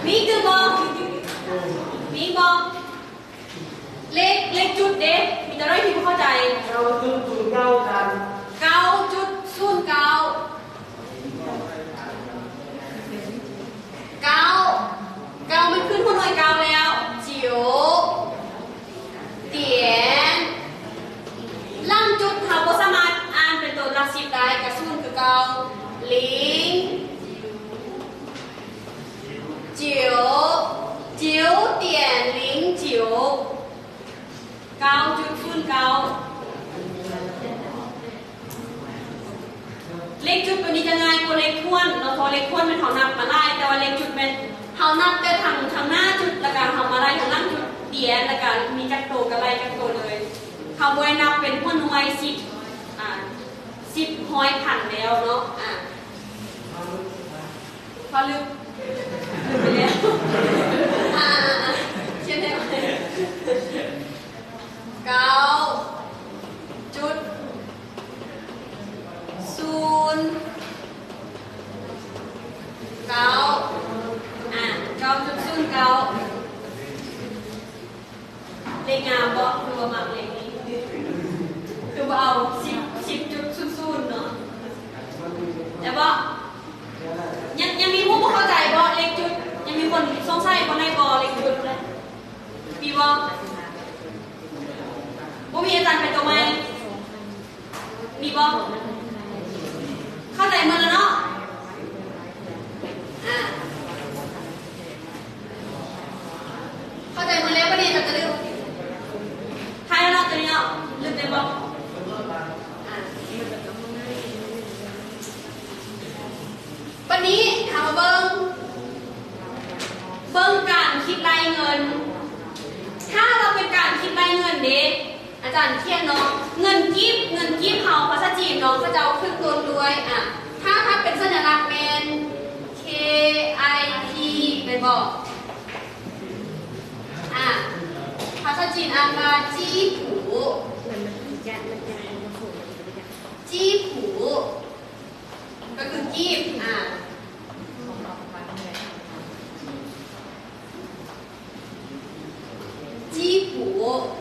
ມີຕື່ມບໍ່? ມີບໍ່? ເລກ ເລກຈຸດເດ ມີຕົວໃດທີ່ບໍ່ເຂົ້າໃຈ? ເກົ້າຈຸດສູນເກົ້າ ອາຈານ ເກົ້າຈຸດສູນເກົ້າ ເກົ້າ ເກົ້າມັນຂຶ້ນຫົວໜ່ວຍເກົ້າແລ້ວ 九点 ຫຼັງຈຸດເຮົາບໍ່ສາມາດອ່ານເປັນຕົວຫຼັກສິບໄດ້ ກະສູນຄືເກົ່າ 零 九 九点零九 ເກົ້າຈຸດສູນເກົ້າ ເລກຈຸດຕົວນີ້ຈະງ່າຍກວ່າເລກຖ້ວນເນາະ ເພາະເລກຖ້ວນແມ່ນເຮົານັບມາໄລ່ ແຕ່ວ່າເລກຈຸດແມ່ນເຮົານັບແຕ່ທາງ ທາງໜ້າຈຸດ ແລ້ວກະເຮົາມາໄລ່ທາງຫຼັງຈຸດ 点 ແລ້ວກະມີຈັກໂຕກະໄລ່ຈັກໂຕເລີຍ ເຮົາບໍ່ໄດ້ນັບເປັນຫົວໜ່ວຍສິບ ອາ ສິບ ຮ້ອຍ ພັນແລ້ວເນາະ ອາ ພະລຶກ ລືມໄປແລ້ວ ອາ ຂຽນໃຫ້ໃໝ່ ເກົ້າຈຸດສູນເກົ້າ ອາ ເກົ້າຈຸດສູນເກົ້າ ເລກງາມບໍ່? ຄືວ່າມັກເລກນີ້ ຄືວ່າເອົາສິບ ສິບຈຸດສູນສູນເນາະ ແລ້ວບໍ່? ຍັງ ຍັງມີຜູ້ບໍ່ເຂົ້າໃຈບໍ່? ເລກຈຸດ ຍັງມີຄົນສົງໄສບໍ່? ໄດ້ບໍ່ເລກຈຸດ ມີບໍ່? ບໍ່ມີ ອາຈານໄປຕົວໃໝ່ ມີບໍ່? ເຂົ້າໃຈໝົດແລ້ວເນາະ ອາ ເຂົ້າໃຈໝົດແລ້ວ ບັດນີ້ເຮົາຈະເລີ່ມ ໄທແລ້ວເນາະ ຕົວນີ້ເນາະ ລຶກແມ່ນບໍ່? ອາ ບັດນີ້ເຮົາມາເບິ່ງ ເບິ່ງການຄິດໄລ່ເງິນ ຖ້າວ່າເປັນການຄິດໄລ່ເງິນເດ້ ອາຈານຂຽນເນາະ ເງິນກີບ ເງິນກີບເຮົາ ພາສາຈີນເນາະ ເຂົາເຈົ້າຂຶ້ນຕົ້ນດ້ວຍ ອາ ຖ້າ ຖ້າເປັນສັນຍາລັກແມ່ນ K I P ແມ່ນບໍ່? ອາ ພາສາຈີນອ່ານວ່າ ຈີ້ຜູ ຈີ້ຜູ ກໍຄືກີບ ອາ ຈີ້ຜູ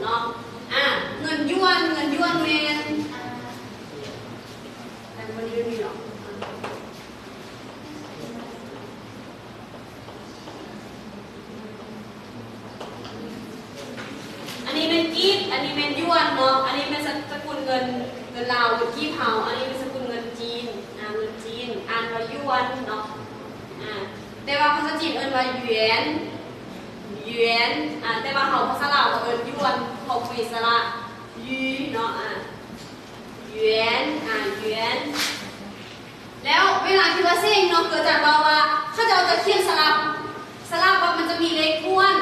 ເນາະ ອາ ເງິນຢວນ ເງິນຢວນແມ່ນ ອັນບໍ່ໄດ້ມີເນາະ ອັນນີ້ແມ່ນກີບ ອັນນີ້ແມ່ນຢວນເນາະ ອັນນີ້ແມ່ນສະ ສະກຸນເງິນ ເງິນລາວ ເງິນກີບເຮົາ ອັນນີ້ແມ່ນສະກຸນເງິນຈີນ ອາ ເງິນຈີນ ອ່ານວ່າຢວນເນາະ ອາ ແຕ່ວ່າພາສາຈີນເອີ້ນວ່າຢວນ ຢວນ ອາ ແຕ່ວ່າເຮົາພາສາລາວເຮົາເອີ້ນຢວນ ເຮົາບໍ່ມີສະຫຼະ ຍື ເນາະ ອາ ຢວນ ອາ ຢວນ ແລ້ວເວລາທີ່ວ່າເສັງເນາະ ຄືອາຈານເວົ້າວ່າ ເຂົາເຈົ້າຈະຂຽນສະຫຼັບ ສະຫຼັບວ່າມັນຈະມີເລກຖ້ວນ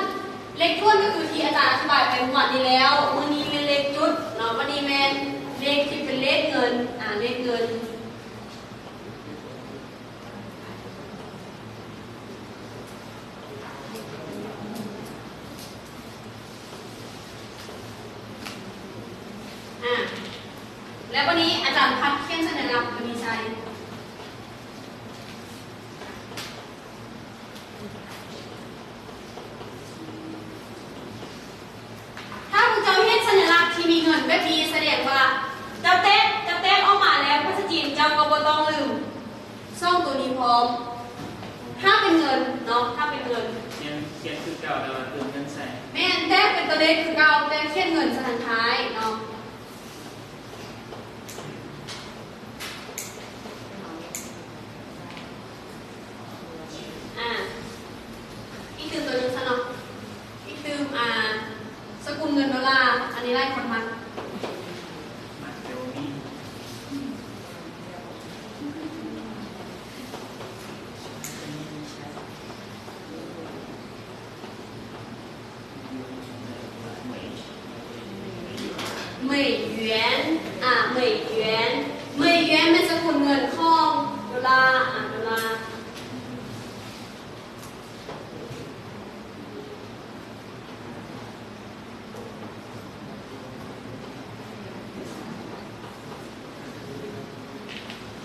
ເລກຖ້ວນກໍຄືທີ່ອາຈານອະທິບາຍໄປເມື່ອວານນີ້ແລ້ວ ມື້ນີ້ແມ່ນເລກຈຸດເນາະ ວັນນີ້ແມ່ນເລກທີ່ເປັນເລກເງິນ ອາ ເລກເງິນ. ອາ ແລ້ວບັດນີ້ອາຈານພັດຂຽນສັນຍາລັກຕົວນີ້ໃສ່. ຖ້າພວກເຈົ້າເຫັນສັນຍາລັກທີ່ມີເງິນແບບນີ້ ສະແດງວ່າເຈົ້າແຕກ ເຈົ້າແຕກອອກມາແລ້ວ ພາສາຈີນເຈົ້າກໍບໍ່ຕ້ອງລືມສອງຕົວນີ້ພ້ອມ. ຖ້າເປັນເງິນເນາະ ຖ້າເປັນເງິນ ຍັງຂຽນຄືເກົ່າ ແຕ່ວ່າຕື່ມເງິນໃສ່. ແມ່ນ ແຕ່ເປັນຕົວເລກຄືເກົ່າ ແຕ່ຂຽນເງິນໃສ່ທາງທ້າຍເນາະ. ອາ ອີກຕື່ມຕົວໜຶ່ງຊະເນາະ ອີກຕື່ມ ອາ ສະກຸນເງິນໂດລາ ອັນນີ້ຫຼາຍຄົນມັກ ມັກແຕ່ບໍ່ມີ. ເໝີຍຢວນ ອາ ເໝີຍຢວນ ເໝີຍຢວນແມ່ນສະກຸນເງິນຂອງໂດລາ ອາ ໂດລາ.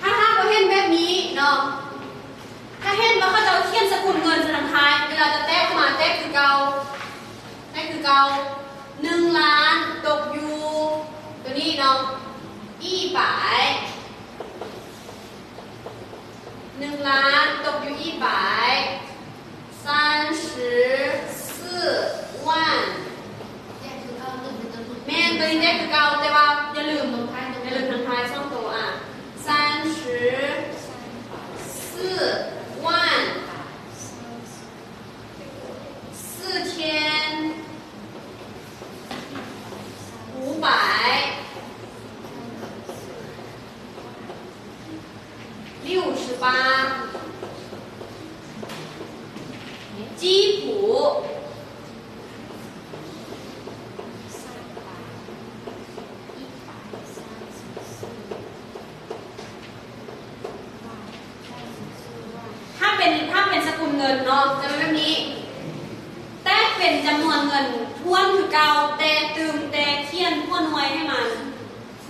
ຖ້າຫາກວ່າເຫັນແບບນີ້ເນາະ ຖ້າເຫັນວ່າເຂົາເຈົ້າຂຽນສະກຸນເງິນໃສ່ທາງທ້າຍ ເວລາ ເກົ່າ ໃຫ້ຄືເກົ່າ ໜຶ່ງລ້ານຕົກຢູ່ຕົວນີ້ເນາະ 一百 ໜຶ່ງລ້ານຕົກຢູ່ 一百 三十四万 ແມ່ນ ຕົວນີ້ແຕ່ຄືເກົ່າ ແຕ່ວ່າຢ່າລືມ ຢ່າລືມທັງທ້າຍສອງໂຕ ອ່າ 三十四万 四千五百 六十八 基普 ຖ້າເປັນ ຖ້າເປັນສະກຸນເງິນເນາະ ຈະເປັນແບບນີ້ ແຕ່ເປັນຈຳນວນເງິນຖ້ວນຄືເກົ່າ ແຕ່ຕື່ມແຕ່ຂຽນຫົວໜ່ວຍໃຫ້ມັນ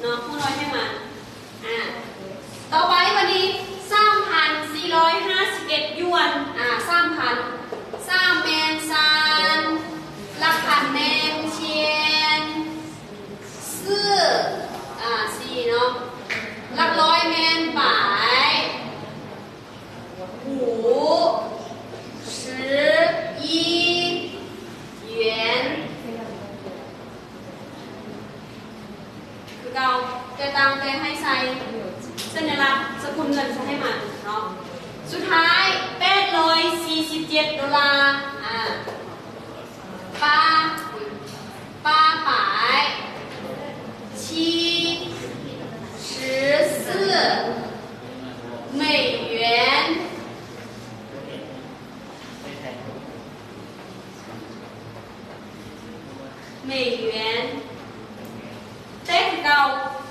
ເນາະ ຫົວໜ່ວຍໃຫ້ມັນ. ອ່າ ຕໍ່ໄປບັດນີ້ ສາມພັນສີ່ຮ້ອຍຫ້າສິບເອັດ ຢວນ ອ່າ ສາມພັນ ສາມແມ່ນ ສານ ຫຼັກພັນແມ່ນ ຊຽນ ຊື່ ອ່າ ສີ່ເນາະ ຫຼັກຮ້ອຍແມ່ນ ປາຍ 五十一元 ຄືເກົ່າ ແຕ່ຕ່າງແຕ່ໃຫ້ໃສ່ສັນຍາລັກສະກຸນເງິນໃສ່ໃຫ້ມັນເນາະ. ສຸດທ້າຍ ແປດຮ້ອຍສີ່ສິບເຈັດໂດລາ ອ່າ ປາ ປາປາຍ 七十四 美元 美元 ແຕ່ຄືເກົ່າ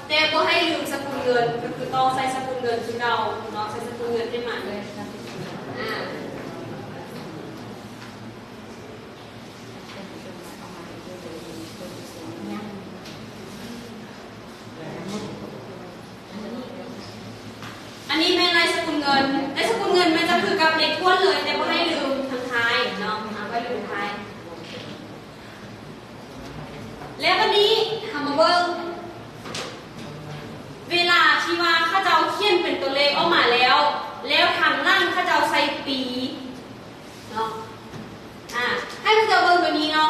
ແຕ່ບໍ່ໃຫ້ລືມສະກຸນເງິນ ກໍຄືຕ້ອງໃສ່ສະກຸນເງິນຄືເກົ່າເນາະ ໃສ່ສະກຸນເງິນໃຫ້ມັນ ອ່າ. ອັນນີ້ແມ່ນລາຍສະກຸນເງິນ ລາຍສະກຸນເງິນແມ່ນຈະຄືກັບເລກຖ້ວນເລີຍ ແຕ່ບໍ່ໃຫ້ລືມທາງທ້າຍເນາະ ອ່າ ບໍ່ໃຫ້ລືມທ້າຍ. ແລ້ວບັດນີ້ເຮົາມາເບິ່ງ ເວລາທີ່ວ່າເຂົາເຈົ້າຂຽນເປັນຕົວເລກອອກມາແລ້ວ ແລ້ວທາງຫຼັງເຂົາເຈົ້າໃສ່ປີເນາະ ອ່າ ໃຫ້ພວກເຈົ້າເບິ່ງຕົວນີ້ເນາະ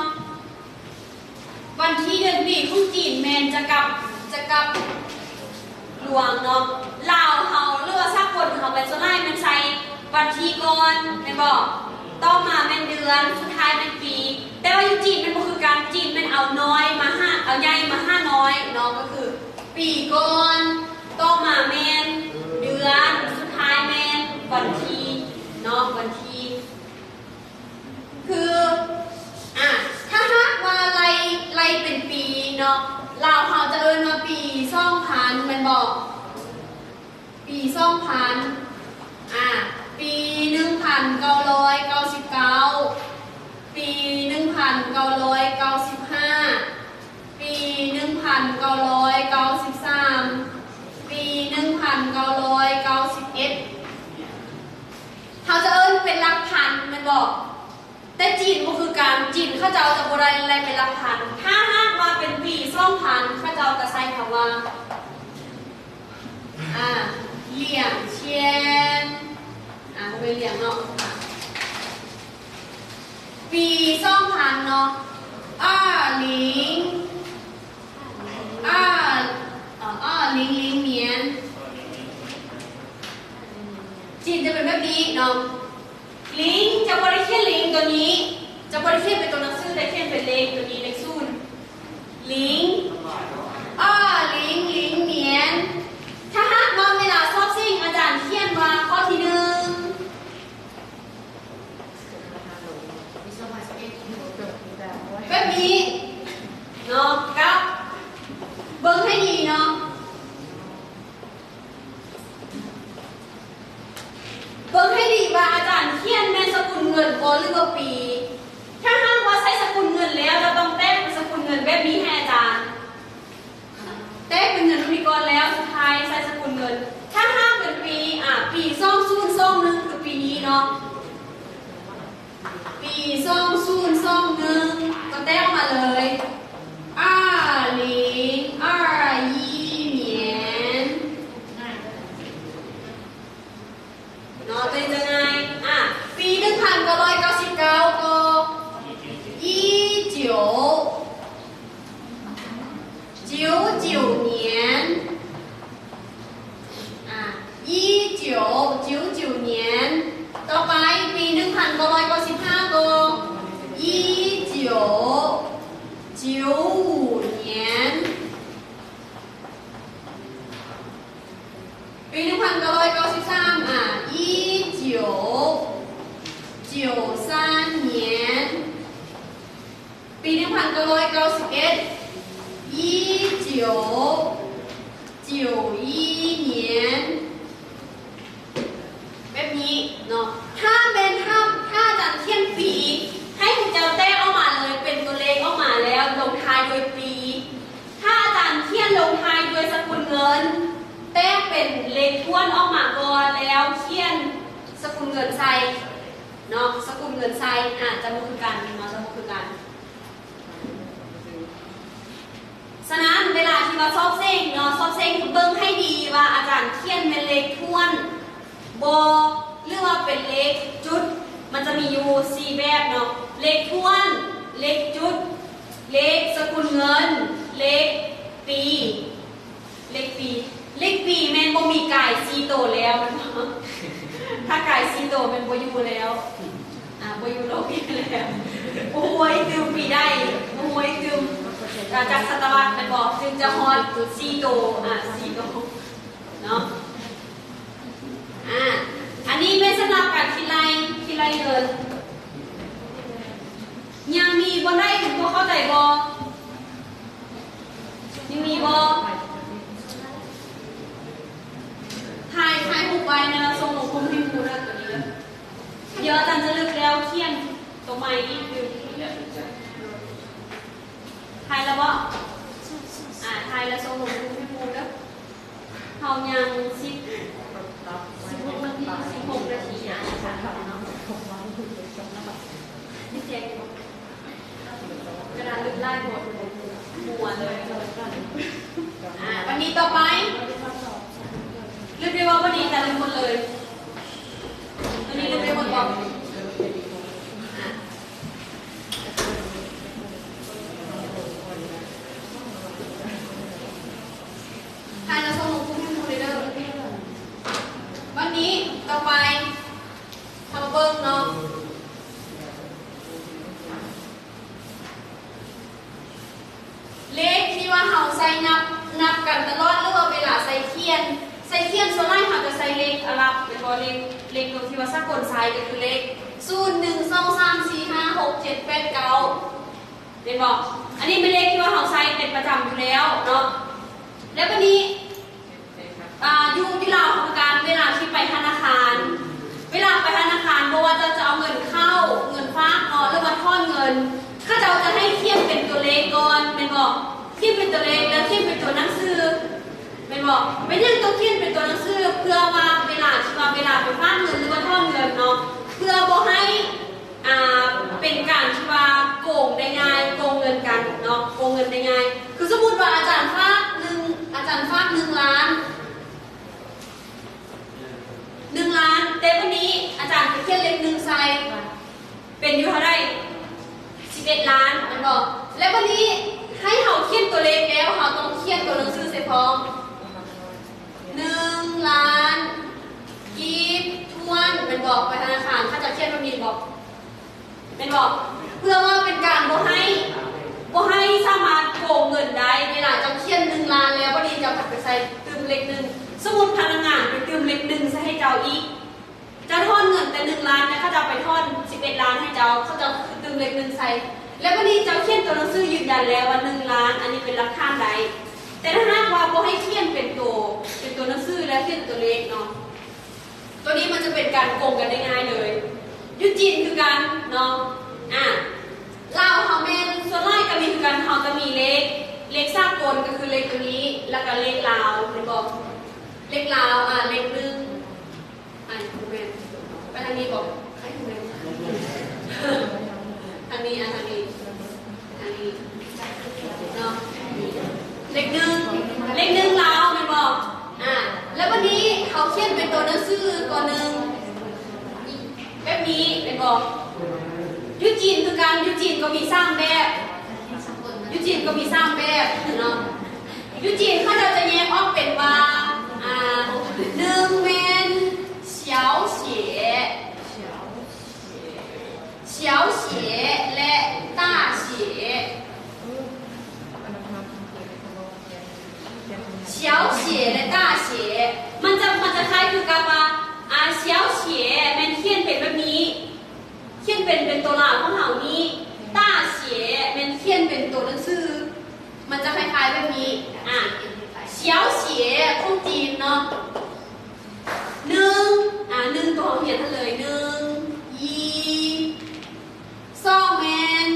ວັນທີເດືອນປີຂອງຈີນແມ່ນຈະກັບ ຈະກັບ ຫຼວງເນາະ ລາວເຮົາ ຫຼືວ່າສາກົນເຮົາແມ່ນສ່ວນຫຼາຍແມ່ນໃສ່ວັນທີກ່ອນແມ່ນບໍ່? ຕໍ່ມາແມ່ນເດືອນ ສຸດທ້າຍແມ່ນປີ ແຕ່ວ່າຢູ່ຈີນແມ່ນບໍ່ຄືກັນ ຈີນແມ່ນເອົານ້ອຍມາຫາ ເອົາໃຫຍ່ມາຫານ້ອຍເນາະ ກໍຄືປີກ່ອນ ຕໍ່ມາແມ່ນເດືອນ ສຸດທ້າຍແມ່ນວັນທີເນາະ ວັນທີ. ຄື ອ່າ ຖ້າຫາກວ່າໄລ່ ໄລ່ເປັນປີເນາະ ລາວເຮົາຈະເອີ້ນວ່າປີສອງພັນແມ່ນບໍ່? ປີສອງພັນ ອ່າ ປີໜຶ່ງພັນເກົ້າຮ້ອຍເກົ້າສິບເກົ້າ ປີໜຶ່ງພັນເກົ້າຮ້ອຍເກົ້າສິບຫ້າ ປີໜຶ່ງພັນເກົ້າຮ້ອຍເກົ້າສິບສາມ ປີໜຶ່ງພັນເກົ້າຮ້ອຍເກົ້າສິບເອັດ ເຮົາຈະເອີ້ນເປັນຫຼັກພັນແມ່ນບໍ່? ແຕ່ຈີນບໍ່ຄືກັນ ຈີນເຂົາເຈົ້າຈະບໍ່ໄດ້ໄລ່ເປັນຫຼັກພັນ ຖ້າຫາກວ່າເປັນປີສອງພັນ ເຂົາເຈົ້າຈະໃຊ້ຄຳວ່າ ອ່າ เหรียญ钱 ອ່າ ບໍ່ແມ່ນຫຼຽນເນາະ ປີສອງພັນເນາະ 二零 二 二零零年 ຈີນຈະເປັນແບບນີ້ເນາະ 零 ຈະບໍ່ໄດ້ຂຽນ零ຕົວນີ້ ຈະບໍ່ໄດ້ຂຽນເປັນຕົວໜັງສື ແຕ່ຂຽນເປັນເລກຕົວນີ້ ເລກສູນ 零 二零零年 ຖ້າຫາກວ່າເວລາສອບເສັງ ອາຈານຂຽນວ່າຂໍ້ທີໜຶ່ງ ແບບນີ້ເນາະ ກັບ ເບິ່ງໃຫ້ດີເນາະ ເບິ່ງໃຫ້ດີວ່າອາຈານຂຽນແມ່ນສະກຸນເງິນບໍ່ ຫຼືວ່າປີ. ຖ້າຫາກວ່າໃຊ້ສະກຸນເງິນແລ້ວ ເຈົ້າຕ້ອງແຕ້ມສະກຸນເງິນແບບນີ້ໃຫ້ອາຈານ. ແຕ້ມເປັນເງິນນຳນີ້ກ່ອນແລ້ວ ສຸດທ້າຍໃສ່ສະກຸນເງິນ. ຖ້າຫາກເປັນປີ ອາ ປີສອງພັນຊາວໜຶ່ງ ຄືປີນີ້ເນາະ ປີສອງພັນ ແຕ້ມມາເລີຍ 二零二一年 ເນາະ ໂຕນີ້ຈະງ່າຍ. ອ່າ ປີໜຶ່ງພັນເກົ້າຮ້ອຍເກົ້າສິບເກົ້າກໍ 一九九九年 ອ່າ 一九九九年 ຕໍ່ໄປ ປີໜຶ່ງພັນເກົ້າຮ້ອຍເກົ້າສິບຫ້າກໍ 一九九五年 ປີໜຶ່ງພັນເກົ້າຮ້ອຍເກົ້າສິບສາມ ອ່າ 一九九三年 ປີໜຶ່ງພັນເກົ້າຮ້ອຍເກົ້າສິບເອັດ 一九九一年 ແບບນີ້ເນາະ. ຖ້າແມ່ນ ຖ້າ ຖ້າອາຈານຂຽນປີ ໃຫ້ພວກເຈົ້າແຕ້ມອອກມາເລີຍ ເປັນຕົວເລກອອກມາແລ້ວ ລົງທ້າຍດ້ວຍປີ. ຖ້າອາຈານຂຽນລົງທ້າຍດ້ວຍສະກຸນເງິນ ແຕ້ມເປັນເລກຖ້ວນອອກມາກ່ອນ ແລ້ວຂຽນສະກຸນເງິນໃສ່ເນາະ ສະກຸນເງິນໃສ່ ອາດຈະບໍ່ຄືກັນເນາະ ຈະບໍ່ຄືກັນ. ສະນັ້ນ ເວລາທີ່ວ່າສອບເສັງເນາະ ສອບເສັງເບິ່ງໃຫ້ດີວ່າອາຈານຂຽນແມ່ນເລກຖ້ວນບໍ່ ຫຼືວ່າເປັນເລກຈຸດ. ມັນຈະມີຢູ່ສີ່ແບບເນາະ ເລກຖ້ວນ ເລກຈຸດ ເລກສະກຸນເງິນ ເລກປີ. ເລກປີ ເລກປີແມ່ນບໍ່ມີກາຍສີ່ໂຕແລ້ວແມ່ນບໍ່? ຖ້າກາຍສີ່ໂຕແມ່ນບໍ່ຢູ່ແລ້ວ ອ່າ ບໍ່ຢູ່ໂລກນີ້ແລ້ວ ບໍ່ຮູ້ວ່າອີກຕື່ມປີໃດ ບໍ່ຮູ້ວ່າອີກຕື່ມ ອ່າ ຈັກສະຕະວັດແມ່ນບໍ່ ຈຶ່ງຈະຮອດສີ່ໂຕ ອ່າ ສີ່ໂຕເນາະ. ອ່າ ອັນນີ້ແມ່ນສຳລັບການຄິດໄລ່ ຄິດໄລ່ເງິນ. ຍັງມີບ່ອນໃດບໍ່ເຂົ້າໃຈບໍ່? ຍັງມີບໍ່? ຖ່າຍ ຖ່າຍຮູບໄວ້ແລ້ວສົ່ງລົງກຸ່ມໃຫ້ໝູ່ເດີ ໂຕນີ້ເດີ. ດຽວອາຈານຈະລຶກແລ້ວຂຽນໂຕໃໝ່ອີກຕື່ມ. ຖ່າຍແລ້ວບໍ່? ອ່າ ຖ່າຍແລ້ວສົ່ງລົງກຸ່ມໃຫ້ໝູ່ເດີ. ເຮົາຍັງສິບ ສິບຫົກນາທີ ສິບຫົກນາທີ ອ່າ ກະດານລຶກຫຼາຍໂພດ ມົວເລີຍ. ອ່າ ວັນນີ້ຕໍ່ໄປ ລຶກໄດ້ບໍ່? ວັນນີ້ຈະລຶກໝົດເລີຍ ວັນນີ້ລຶກໄດ້ໝົດບໍ່? ອ່າ ໃຫ້ລະສົ່ງລົງກຸ່ມໃຫ້ໝູ່ເດີ. ບັດນີ້ຕໍ່ໄປເຮົາເບິ່ງເນາະ ເລກທີ່ວ່າເຮົາໃຊ້ນັບ ນັບກັນຕະຫຼອດ ຫຼືວ່າເວລາໃຊ້ຂຽນ ໃຊ້ຂຽນສ່ວນຫຼາຍເຮົາຈະໃຊ້ເລກອາຣັບ ແມ່ນບໍ່? ເລກ ເລກໂຕທີ່ວ່າສາກົນໃຊ້ກໍຄືເລກ ສູນ ໜຶ່ງ ສອງ ສາມ ສີ່ ຫ້າ ຫົກ ເຈັດ ແປດ ເກົ້າ ແມ່ນບໍ່? ອັນນີ້ເປັນເລກທີ່ວ່າເຮົາໃຊ້ເປັນປະຈຳຢູ່ແລ້ວເນາະ. ແລ້ວບັດນີ້ ອ່າ ຢູ່ ຢູ່ລາວເຮົາກະ ເວລາທີ່ໄປທະນາຄານ ເວລາໄປທະນາຄານ ບໍ່ວ່າເຈົ້າຈະເອົາເງິນເຂົ້າ ເງິນຝາກເນາະ ຫຼືວ່າຖອນເງິນ ເຂົາເຈົ້າຈະໃຫ້ຂຽນເປັນຕົວເລກກ່ອນ ແມ່ນບໍ່? ຂຽນເປັນຕົວເລກ ແລ້ວຂຽນເປັນຕົວໜັງສື ແມ່ນບໍ່? ເປັນຫຍັງຕ້ອງຂຽນເປັນຕົວໜັງສື? ເພື່ອວ່າເວລາທີ່ວ່າ ເວລາໄປຝາກເງິນ ຫຼືວ່າຖອນເງິນເນາະ ເພື່ອບໍ່ໃຫ້ ອ່າ ເປັນການທີ່ວ່າໂກງໄດ້ງ່າຍ ໂກງເງິນກັນເນາະ ໂກງເງິນໄດ້ງ່າຍ. ຄືສົມມຸດວ່າອາຈານຝາກໜຶ່ງ ອາຈານຝາກໜຶ່ງລ້ານ ໜຶ່ງລ້ານ ແຕ່ບັດນີ້ອາຈານໄປຂຽນເລກໜຶ່ງໃສ່ ເປັນຢູ່ເທົ່າໃດ? ສິບເອັດລ້ານ ແມ່ນບໍ່? ແລ້ວບັດນີ້ໃຫ້ເຮົາຂຽນຕົວເລກແລ້ວ ເຮົາຕ້ອງຂຽນຕົວໜັງສືໃສ່ພ້ອມ ໜຶ່ງລ້ານກີບຖ້ວນ ແມ່ນບໍ່? ໄປທະນາຄານເຂົາເຈົ້າຂຽນແບບນີ້ບໍ່? ແມ່ນບໍ່? ເພື່ອວ່າເປັນການບໍ່ໃຫ້ ບໍ່ໃຫ້ສາມາດໂກງເງິນໄດ້ ເວລາເຈົ້າຂຽນໜຶ່ງລ້ານແລ້ວ ບັດນີ້ເຈົ້າພັດໄປໃສ່ຕື່ມເລກໜຶ່ງ ສົມມຸດພະນັກງານໄປຕື່ມເລກໜຶ່ງໃສ່ໃຫ້ເຈົ້າອີກ ເຈົ້າຖອນເງິນແຕ່ໜຶ່ງລ້ານ ແຕ່ເຂົາເຈົ້າໄປຖອນສິບເອັດລ້ານໃຫ້ເຈົ້າ ເຂົາເຈົ້າຕື່ມເລກໜຶ່ງໃສ່ ແລ້ວບັດນີ້ເຈົ້າຂຽນຕົວໜັງສືຢືນຢັນແລ້ວວ່າໜຶ່ງລ້ານ ອັນນີ້ເປັນຫຼັກຖານໄດ້. ແຕ່ຖ້າຫາກວ່າບໍ່ໃຫ້ຂຽນເປັນໂຕ ເປັນຕົວໜັງສື ແລ້ວຂຽນຕົວເລກເນາະ ຕົວນີ້ມັນຈະເປັນການໂກງກັນໄດ້ງ່າຍເລີຍ. ຢູ່ຈີນຄືກັນເນາະ ອ່າ ລາວເຮົາແມ່ນສ່ວນຫຼາຍກໍມີຄືກັນ ເຮົາຈະມີເລກ ເລກສາກົນກໍຄືເລກຕົວນີ້ ແລ້ວກໍເລກລາວ ແມ່ນບໍ່? ເລກລາວ ອ່າ ເລກໜຶ່ງ ອ່າ ບໍ່ແມ່ນ ໄປທາງນີ້ບໍ່? ໄປທາງນີ້ ທາງນີ້ ອ່າ ທາງນີ້ ອ່າ ເລກໜຶ່ງ ເລກໜຶ່ງລາວແມ່ນບໍ່? ອາ ແລ້ວບັດນີ້ເຮົາຂຽນເປັນຕົວໜັງສືຕົວໜຶ່ງ ແບບນີ້ແມ່ນບໍ່? ຢູ່ຈີນຄືກັນ ຢູ່ຈີນກໍມີສາມແບບ ຢູ່ຈີນກໍມີສາມແບບເນາະ. ຢູ່ຈີນເຂົາເຈົ້າຈະແຍກອອກເປັນວ່າ ອາ ໜຶ່ງແມ່ນ 小写 小写 ແລະ 大写 小写 ແລະ 大写 ມັນຈະ ມັນຈະຄ້າຍຄືກັບວ່າ ອາ 小写 ແມ່ນຂຽນເປັນແບບນີ້ ຂຽນເປັນ ເປັນຕົວລາວຂອງເຮົານີ້ 大写 ແມ່ນຂຽນເປັນຕົວໜັງສື ມັນຈະຄ້າຍໆແບບນີ້ ອາ 小写 ຂອງຈີນເນາະ ໜຶ່ງ ອາ ໜຶ່ງ ຕົວເຮົາຂຽນຫັ້ນເລີຍ ໜຶ່ງ 一 ສອງແມ່ນ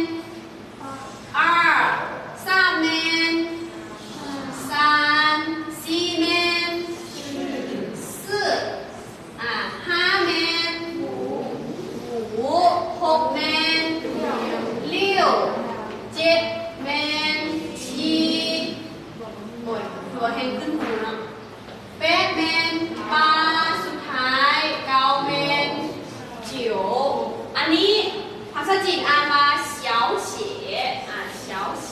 二 ສາມແມ່ນ 三 ສີ່ແມ່ນ 四 ອາ ຫ້າແມ່ນ 五 ຫົກແມ່ນ 六 ເຈັດແມ່ນ 七 ໂອ້ຍ ຄືວ່າແຮງຂຶ້ນຫູເນາະ ແປດແມ່ນ 八 ສຸດທ້າຍ ເກົ້າແມ່ນ 九 ອັນນີ້ພາສາຈີນອ່ານວ່າ 小写 ອາ 小写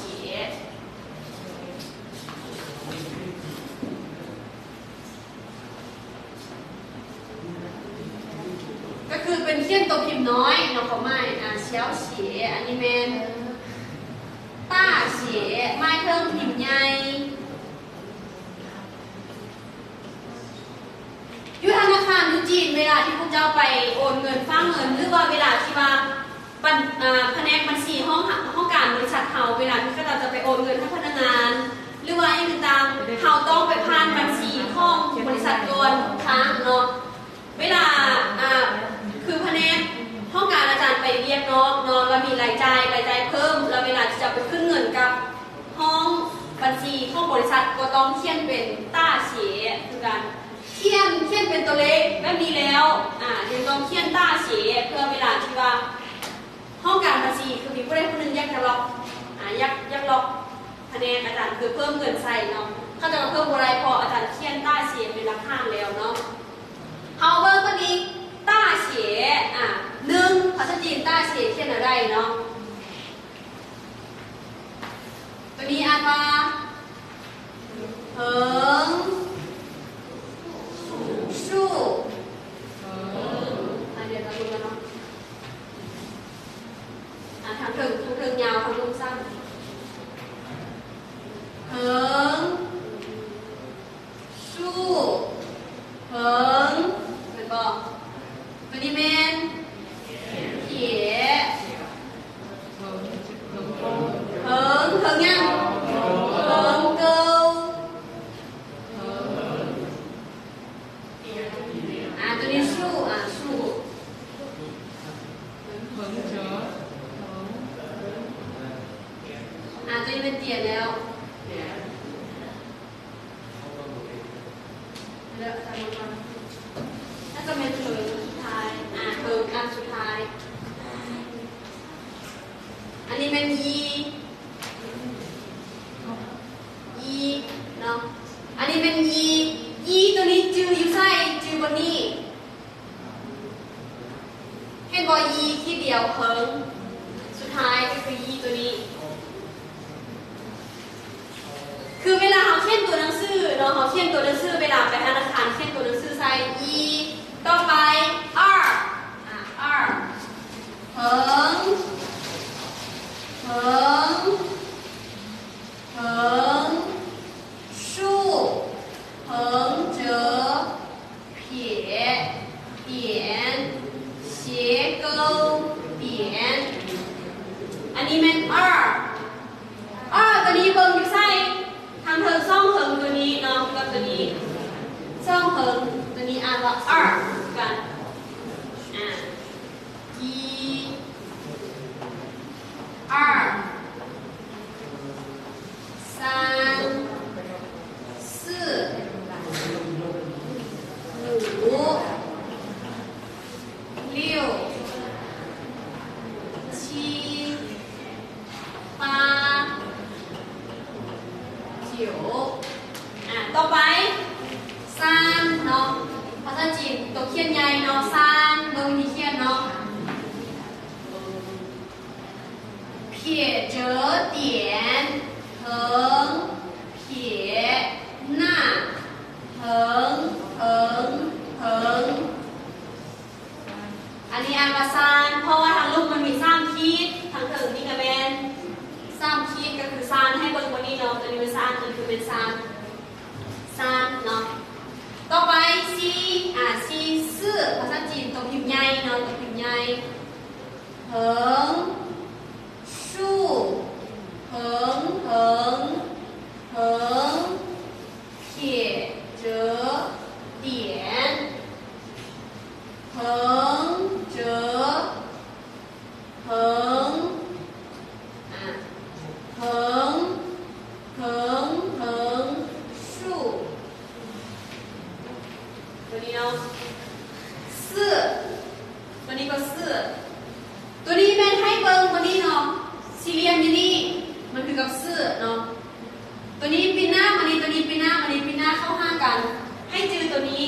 ກໍຄືເປັນຂຽນໂຕພິມນ້ອຍເນາະ ຄວາມໝາຍ ອາ 小写 ອັນນີ້ແມ່ນ 大写 ໝາຍເຖິງພິມໃຫຍ່. ຢູ່ທະນາຄານຢູ່ຈີນ ເວລາທີ່ພວກເຈົ້າໄປໂອນເງິນ ຝາກເງິນ ຫຼືວ່າເວລາທີ່ວ່າບັນ ອາ ພະແນກບັນຊີຫ້ອງ ຫ້ອງການບໍລິສັດເຮົາ ເວລາທີ່ເຂົາເຈົ້າຈະໄປໂອນເງິນໃຫ້ພະນັກງານ ຫຼືວ່າອີ່ຫຍັງຕ່າງໆ ເຮົາຕ້ອງໄປຜ່ານບັນຊີຂອງບໍລິສັດກ່ອນທຸກຄັ້ງເນາະ. ເວລາ ອາ ຄືພະແນກຫ້ອງການອາຈານໄປວຽກນອກເນາະ ແລ້ວມີລາຍຈ່າຍ ລາຍຈ່າຍເພີ່ມ ແລ້ວເວລາທີ່ຈະໄປຂຶ້ນເງິນກັບຫ້ອງບັນຊີຂອງບໍລິສັດ ກໍຕ້ອງຂຽນເປັນ 大写 ຄືກັນ ຂຽນ ຂຽນເປັນຕົວເລກແບບນີ້ແລ້ວ ອາ ຍັງຕ້ອງຂຽນ 大写 ເພື່ອເວລາທີ່ວ່າຫ້ອງການບັນຊີ ຄືມີຜູ້ໃດຜູ້ໜຶ່ງຢາກຈະລັອກ ອາ ຢາກ ຢາກລັອກ ພະແນກອາຈານຄືເພີ່ມເງິນໃສ່ເນາະ ເຂົາເຈົ້າກໍເພີ່ມບໍ່ໄດ້ ເພາະອາຈານຂຽນ 大写 ເປັນຫຼັກຖານແລ້ວເນາະ. ເຮົາເບິ່ງຕົວນີ້ 大写 ອາ ໜຶ່ງ ພາສາຈີນ 大写 ຂຽນແນວໃດເນາະ? ຕົວນີ້ອ່ານວ່າ 横 竖 ອາ ດຽວເຮົາເບິ່ງກັນເນາະ ອາ ທາງເທິງ ທາງເທິງຍາວ ທາງລຸ່ມສັ້ນ 横 竖 横 ແມ່ນບໍ່? ຕົວນີ້ແມ່ນ 撇 横 横ຫຍັງ? 横沟 ອາ ຕົວນີ້ 竖 ອາ 竖 ອາ ຕົວນີ້ແມ່ນ 撇 ແລ້ວ ແລ້ວຈະມາ ໜ້າຈະແມ່ນ 横 ສຸດທ້າຍ ອາ 横 ອັນສຸດທ້າຍ ອັນນີ້ແມ່ນ 一 一 ເນາະ ອັນນີ້ແມ່ນ 一 一 ຕົວນີ້ຈື່ຢູ່ໃສ? ຈື່ບ່ອນນີ້ ເຫັນບໍ່? 一 ຂີດດຽວ 横 ສຸດທ້າຍກໍຄື 一 ຕົວນີ້ ຄືເວລາເຮົາຂຽນຕົວໜັງສືເນາະ ເຮົາຂຽນຕົວໜັງສື ເວລາໄປທະນາຄານຂຽນຕົວໜັງສືໃສ່ 一 ຕໍ່ໄປ 二 ອາ 二 横 横 横 竖 横折 撇 点 斜钩 点 ອັນນີ້ແມ່ນ 二 二 ຕົວນີ້ເບິ່ງຢູ່ໃສ? ທາງເທິງຊ່ອງເຫິງຕົວນີ້ເນາະ ກັບຕົວນີ້ຊ່ອງເຫິງ ຕົວນີ້ອ່ານວ່າ 二 ຄືກັນ ອັນນີ້ອ່ານວ່າຊານ ເພາະວ່າທາງລຸ່ມມັນມີສາມຂີດ ທາງເທິງນີ້ກະແມ່ນສາມຂີດ ກະຄືຊານ ໃຫ້ເບິ່ງບ່ອນນີ້ເນາະ ໂຕນີ້ແມ່ນຊານ ໂຕນີ້ຄືແມ່ນຊານ ຊານເນາະ. ຕໍ່ໄປ ຊີ ອາ ຊີ ຊື່ ພາສາຈີນ ໂຕພິມໃຫຍ່ເນາະ ໂຕພິມໃຫຍ່ ເຫິງ ຊູ່ ເຫິງ ເຫິງ ເຫິງ ເຂ ເຈີ ຕຽນ ເຫິງ ເຈີ ເຫິງ ອາ ເຫິງ ເຫິງ ເຫິງ ຊູ່ ໂຕນີ້ເນາະ ຊື່ ໂຕນີ້ກະຊື່ ໂຕນີ້ແມ່ນໃຫ້ເບິ່ງໂຕນີ້ເນາະ ສີ່ຫຼ່ຽມຢູ່ນີ້ ມັນຄືກັບຊື່ເນາະ ໂຕນີ້ປິ່ນໜ້າມານີ້ ໂຕນີ້ປິ່ນໜ້າມານີ້ ປິ່ນໜ້າເຂົ້າຫາກັນ ໃຫ້ຈື່ໂຕນີ້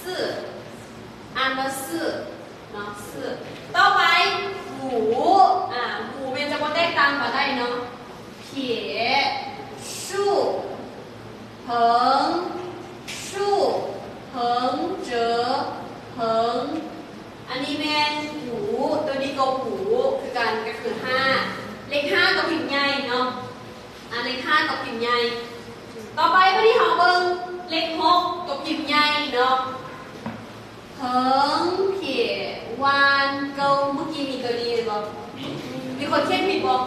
ຊື່ ອ່ານວ່າຊື່ເນາະ ຊື່. ຕໍ່ໄປ ຫູ ອາ ຫູແມ່ນຈະບໍ່ແຕກຕ່າງປານໃດເນາະ ເຂ ຊູ່ ເຫິງ ຊູ່ ເຫິງ ເຈີ ເຫິງ ອັນນີ້ແມ່ນຫູ ໂຕນີ້ກະຫູຄືກັນ ກະຄືຫ້າ ເລກຫ້າໂຕພິມໃຫຍ່ເນາະ ອາ ເລກຫ້າໂຕພິມໃຫຍ່. ຕໍ່ໄປບາດນີ້ເຮົາເບິ່ງເລກຫົກໂຕພິມໃຫຍ່ເນາະ ເຫິງ ເຂ ຫວ່ານ ເກີາ ເມື່ອກີ້ມີໂຕນີ້ແມ່ນບໍ່? ມີຄົນຂຽນຜິດບໍ່?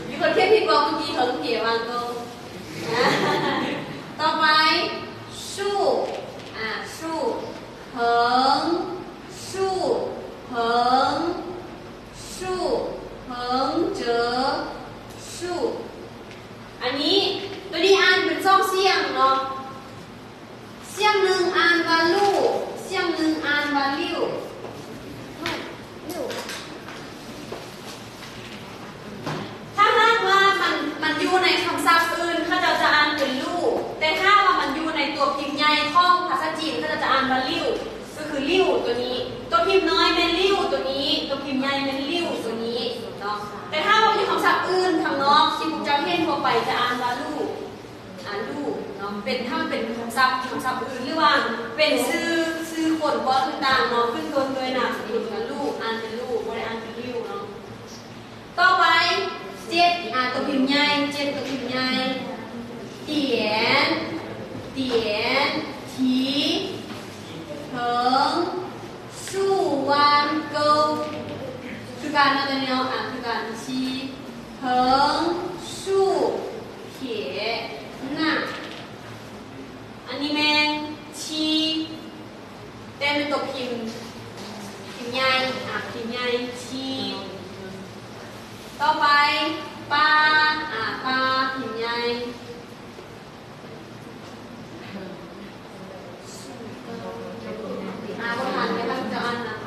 ມີຄົນຂຽນຜິດບໍ່ເມື່ອກີ້ ເຫິງ ເຂ ຫວ່ານ ເກີາ? ຕໍ່ໄປ ຊູ່ ອາ ຊູ່ ເຫິງ ຊູ່ ເຫິງ ຊູ່ ເຫິງ ເຈີ ຊູ່ ອັນນີ້ ໂຕນີ້ອ່ານເປັນສອງສຽງເນາະ ສຽງໜຶ່ງອ່ານວ່າ ຫຼູ່ ສຽງໜຶ່ງອ່ານວ່າ ຫຼິ້ວ ຖ້າຫາກວ່າມັນ ມັນຢູ່ໃນຄຳສັບອື່ນ ເຂົາເຈົ້າຈະອ່ານເປັນ ຫຼູ່ ແຕ່ຖ້າວ່າມັນຢູ່ໃນໂຕພິມໃຫຍ່ຂອງພາສາຈີນ ເຂົາເຈົ້າຈະອ່ານວ່າ ຫຼິ້ວ ກະຄື ຫຼິ້ວ ໂຕນີ້ ໂຕພິມນ້ອຍແມ່ນ ຫຼິ້ວ ໂຕນີ້ ໂຕພິມໃຫຍ່ແມ່ນ ຫຼິ້ວ ໂຕນີ້ເນາະ ແຕ່ຖ້າວ່າຢູ່ຄຳສັບອື່ນຂ້າງນອກ ທີ່ພວກເຈົ້າເຫັນທົ່ວໄປ ຈະອ່ານວ່າ ຫຼູ່ ອາ ຫຼູ່ເນາະ ເປັນ ຖ້າມັນເປັນຄຳສັບ ຄຳສັບອື່ນ ຫຼືວ່າເປັນຊື່ ຊື່ຄົນບ່ອນຕ່າງໆເນາະ ຂຶ້ນຕົ້ນດ້ວຍນາມສະກຸນ ກະ ຫຼູ່ ອ່ານເປັນ ຫຼູ່ ບໍ່ໄດ້ອ່ານເປັນ ຫຼິ້ວ ເນາະ. ຕໍ່ໄປ ເຈັດ ອາ ໂຕພິມໃຫຍ່ ເຈັດ ໂຕພິມໃຫຍ່ ຕຽນ ຕຽນ ທີ ເຫິງ ຊູ່ ຫວ່ານ ເກີາ ຄືກັນເນາະ ໂຕນີ້ເນາະ ອາ ຄືກັນ ຊີ ເຫິງ ຊູ່ ເຂ ໜ້າ ອັນນີ້ແມ່ນ ທີ ແຕ່ແມ່ນໂຕພິມ ພິມໃຫຍ່ ອາ ພິມໃຫຍ່ ທີ ຕໍ່ໄປ ປາ ອາ ປາ ພິມໃຫຍ່ ອາ ບໍ່ທັນ ແຕ່ວ່າເຈົ້າອ່ານນຳ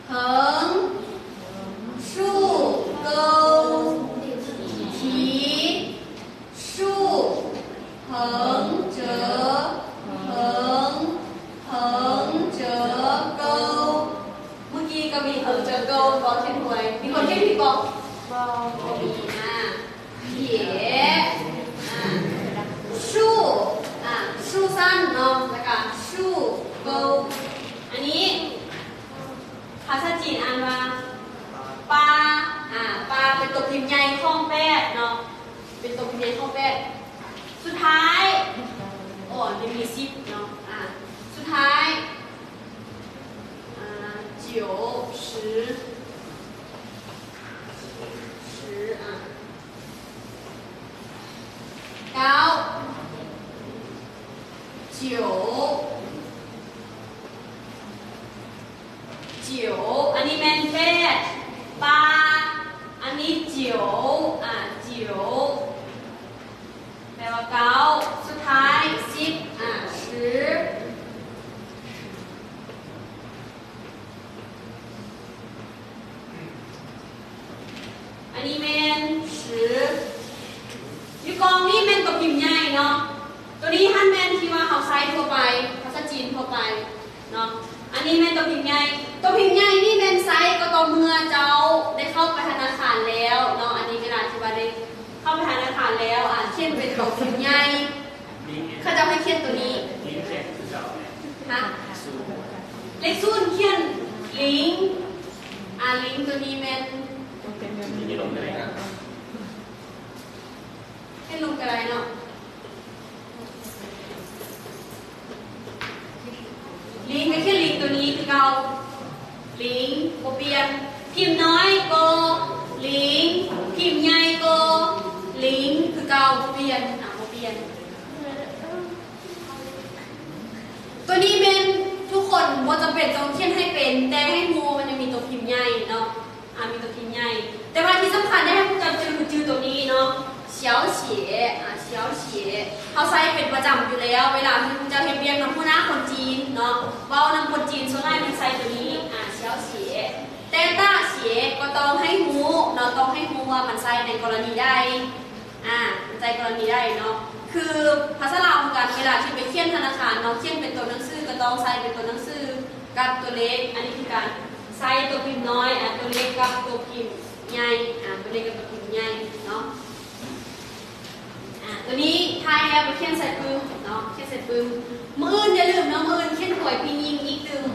ເຫິງ ຊູ່ ເກີາ ທີ ຊູ່ ເຫິງ ເຈີ ເຫິງ ເຫິງ ເຈີ ເກີາ ເມື່ອກີ້ກະມີ ເຫິງ ເຈີ ເກີາ ບໍ່ຂຽນຫວຍ ມີຄົນຂຽນຜິດບໍ່? ບໍ່ ບໍ່ມີ ອາ ເຂ ອາ ຊູ່ ອາ ຊູ່ສັ້ນເນາະ ລະກະ ຊູ່ ເກີາ ອັນນີ້ ພາສາຈີນອ່ານວ່າ ປາ ອາ ປາ ເປັນໂຕພິມໃຫຍ່ຂອງແປດເນາະ ເປັນໂຕພິມໃຫຍ່ຂອງແປດ ສຸດທ້າຍ ໂອ ຍັງມີສິບເນາະ ອາ ສຸດທ້າຍ ອາ 九 十 十 ອາ ເກົ້າ 九 九 ອັນນີ້ແມ່ນແປດ ປາ ອັນນີ້ 九 ອາ 九 ແປວ່າເກົ້າ ສຸດທ້າຍ ສິບ ອາ 十 ອັນນີ້ແມ່ນ 十 ຢູ່ກ່ອງນີ້ແມ່ນໂຕພິມໃຫຍ່ເນາະ ໂຕນີ້ຫັ້ນແມ່ນທີ່ວ່າເຮົາໃຊ້ທົ່ວໄປ ພາສາຈີນທົ່ວໄປເນາະ ອັນນີ້ແມ່ນໂຕພິມໃຫຍ່ ໂຕພິມໃຫຍ່ນີ້ແມ່ນໃຊ້ກໍຕໍ່ເມື່ອເຈົ້າໄດ້ເຂົ້າໄປທະນາຄານແລ້ວເນາະ ອັນນີ້ເວລາທີ່ວ່າໄດ້ເຂົ້າໄປທະນາຄານແລ້ວ ອາ ຂຽນເປັນໂຕພິມໃຫຍ່ ເຂົາເຈົ້າໃຫ້ຂຽນໂຕນີ້ ນະ ເລກສູນຂຽນລິງ ອາ ລິງຕົວນີ້ແມ່ນ ຂຽນລົງກໍໄດ້ເນາະ. ລິງກໍຂຽນລິງຕົວນີ້ຄືເກົ່າ ລິງບໍ່ປ່ຽນ ພິມນ້ອຍກໍລິງ ພິມໃຫຍ່ກໍລິງຄືເກົ່າ ບໍ່ປ່ຽນ ອາ ບໍ່ປ່ຽນ. ຕົວນີ້ແມ່ນທຸກຄົນບໍ່ຈຳເປັນຕ້ອງຂຽນໃຫ້ເປັນ ແຕ່ໃຫ້ຮູ້ວ່າມັນຍັງມີຕົວພິມໃຫຍ່ເນາະ ອາ ມີຕົວພິມໃຫຍ່. ແຕ່ວ່າທີ່ສຳຄັນໃຫ້ພວກເຈົ້າຈື່ ຄືຈື່ຕົວນີ້ເນາະ ເຊວເຊຍ ອາ ເຊວເຊຍ ເຮົາໃຊ້ເປັນປະຈຳຢູ່ແລ້ວ ເວລາທີ່ພວກເຈົ້າເຮັດວຽກນຳຫົວໜ້າຄົນຈີນເນາະ ເວົ້ານຳຄົນຈີນສ່ວນຫຼາຍມັນໃຊ້ຕົວນີ້ ອາ ເຊວເຊຍ. ແຕ່ຕ້າເຊຍກໍຕ້ອງໃຫ້ຮູ້ເນາະ ຕ້ອງໃຫ້ຮູ້ວ່າມັນໃຊ້ໃນກໍລະນີໃດ ອາ ໃນກໍລະນີໃດເນາະ ຄືພາສາລາວຄືກັນ ເວລາທີ່ໄປຂຽນທະນາຄານເນາະ ຂຽນເປັນຕົວໜັງສືກໍຕ້ອງໃຊ້ເປັນຕົວໜັງສືກັບຕົວເລກ ອັນນີ້ຄືການໃຊ້ຕົວພິມນ້ອຍ ອາ ຕົວເລກກັບຕົວພິມໃຫຍ່ ອາ ຕົວເລກກັບຕົວພິມໃຫຍ່ເນາະ. ອາ ຕົວນີ້ຖ່າຍແລ້ວໄປຂຽນໃສ່ປຶ້ມເນາະ ຂຽນໃສ່ປຶ້ມ. ມື້ອື່ນຢ່າລືມເນາະ ມື້ອື່ນຂຽນໂພຍປີ້ຍິງອີກຕື່ມ.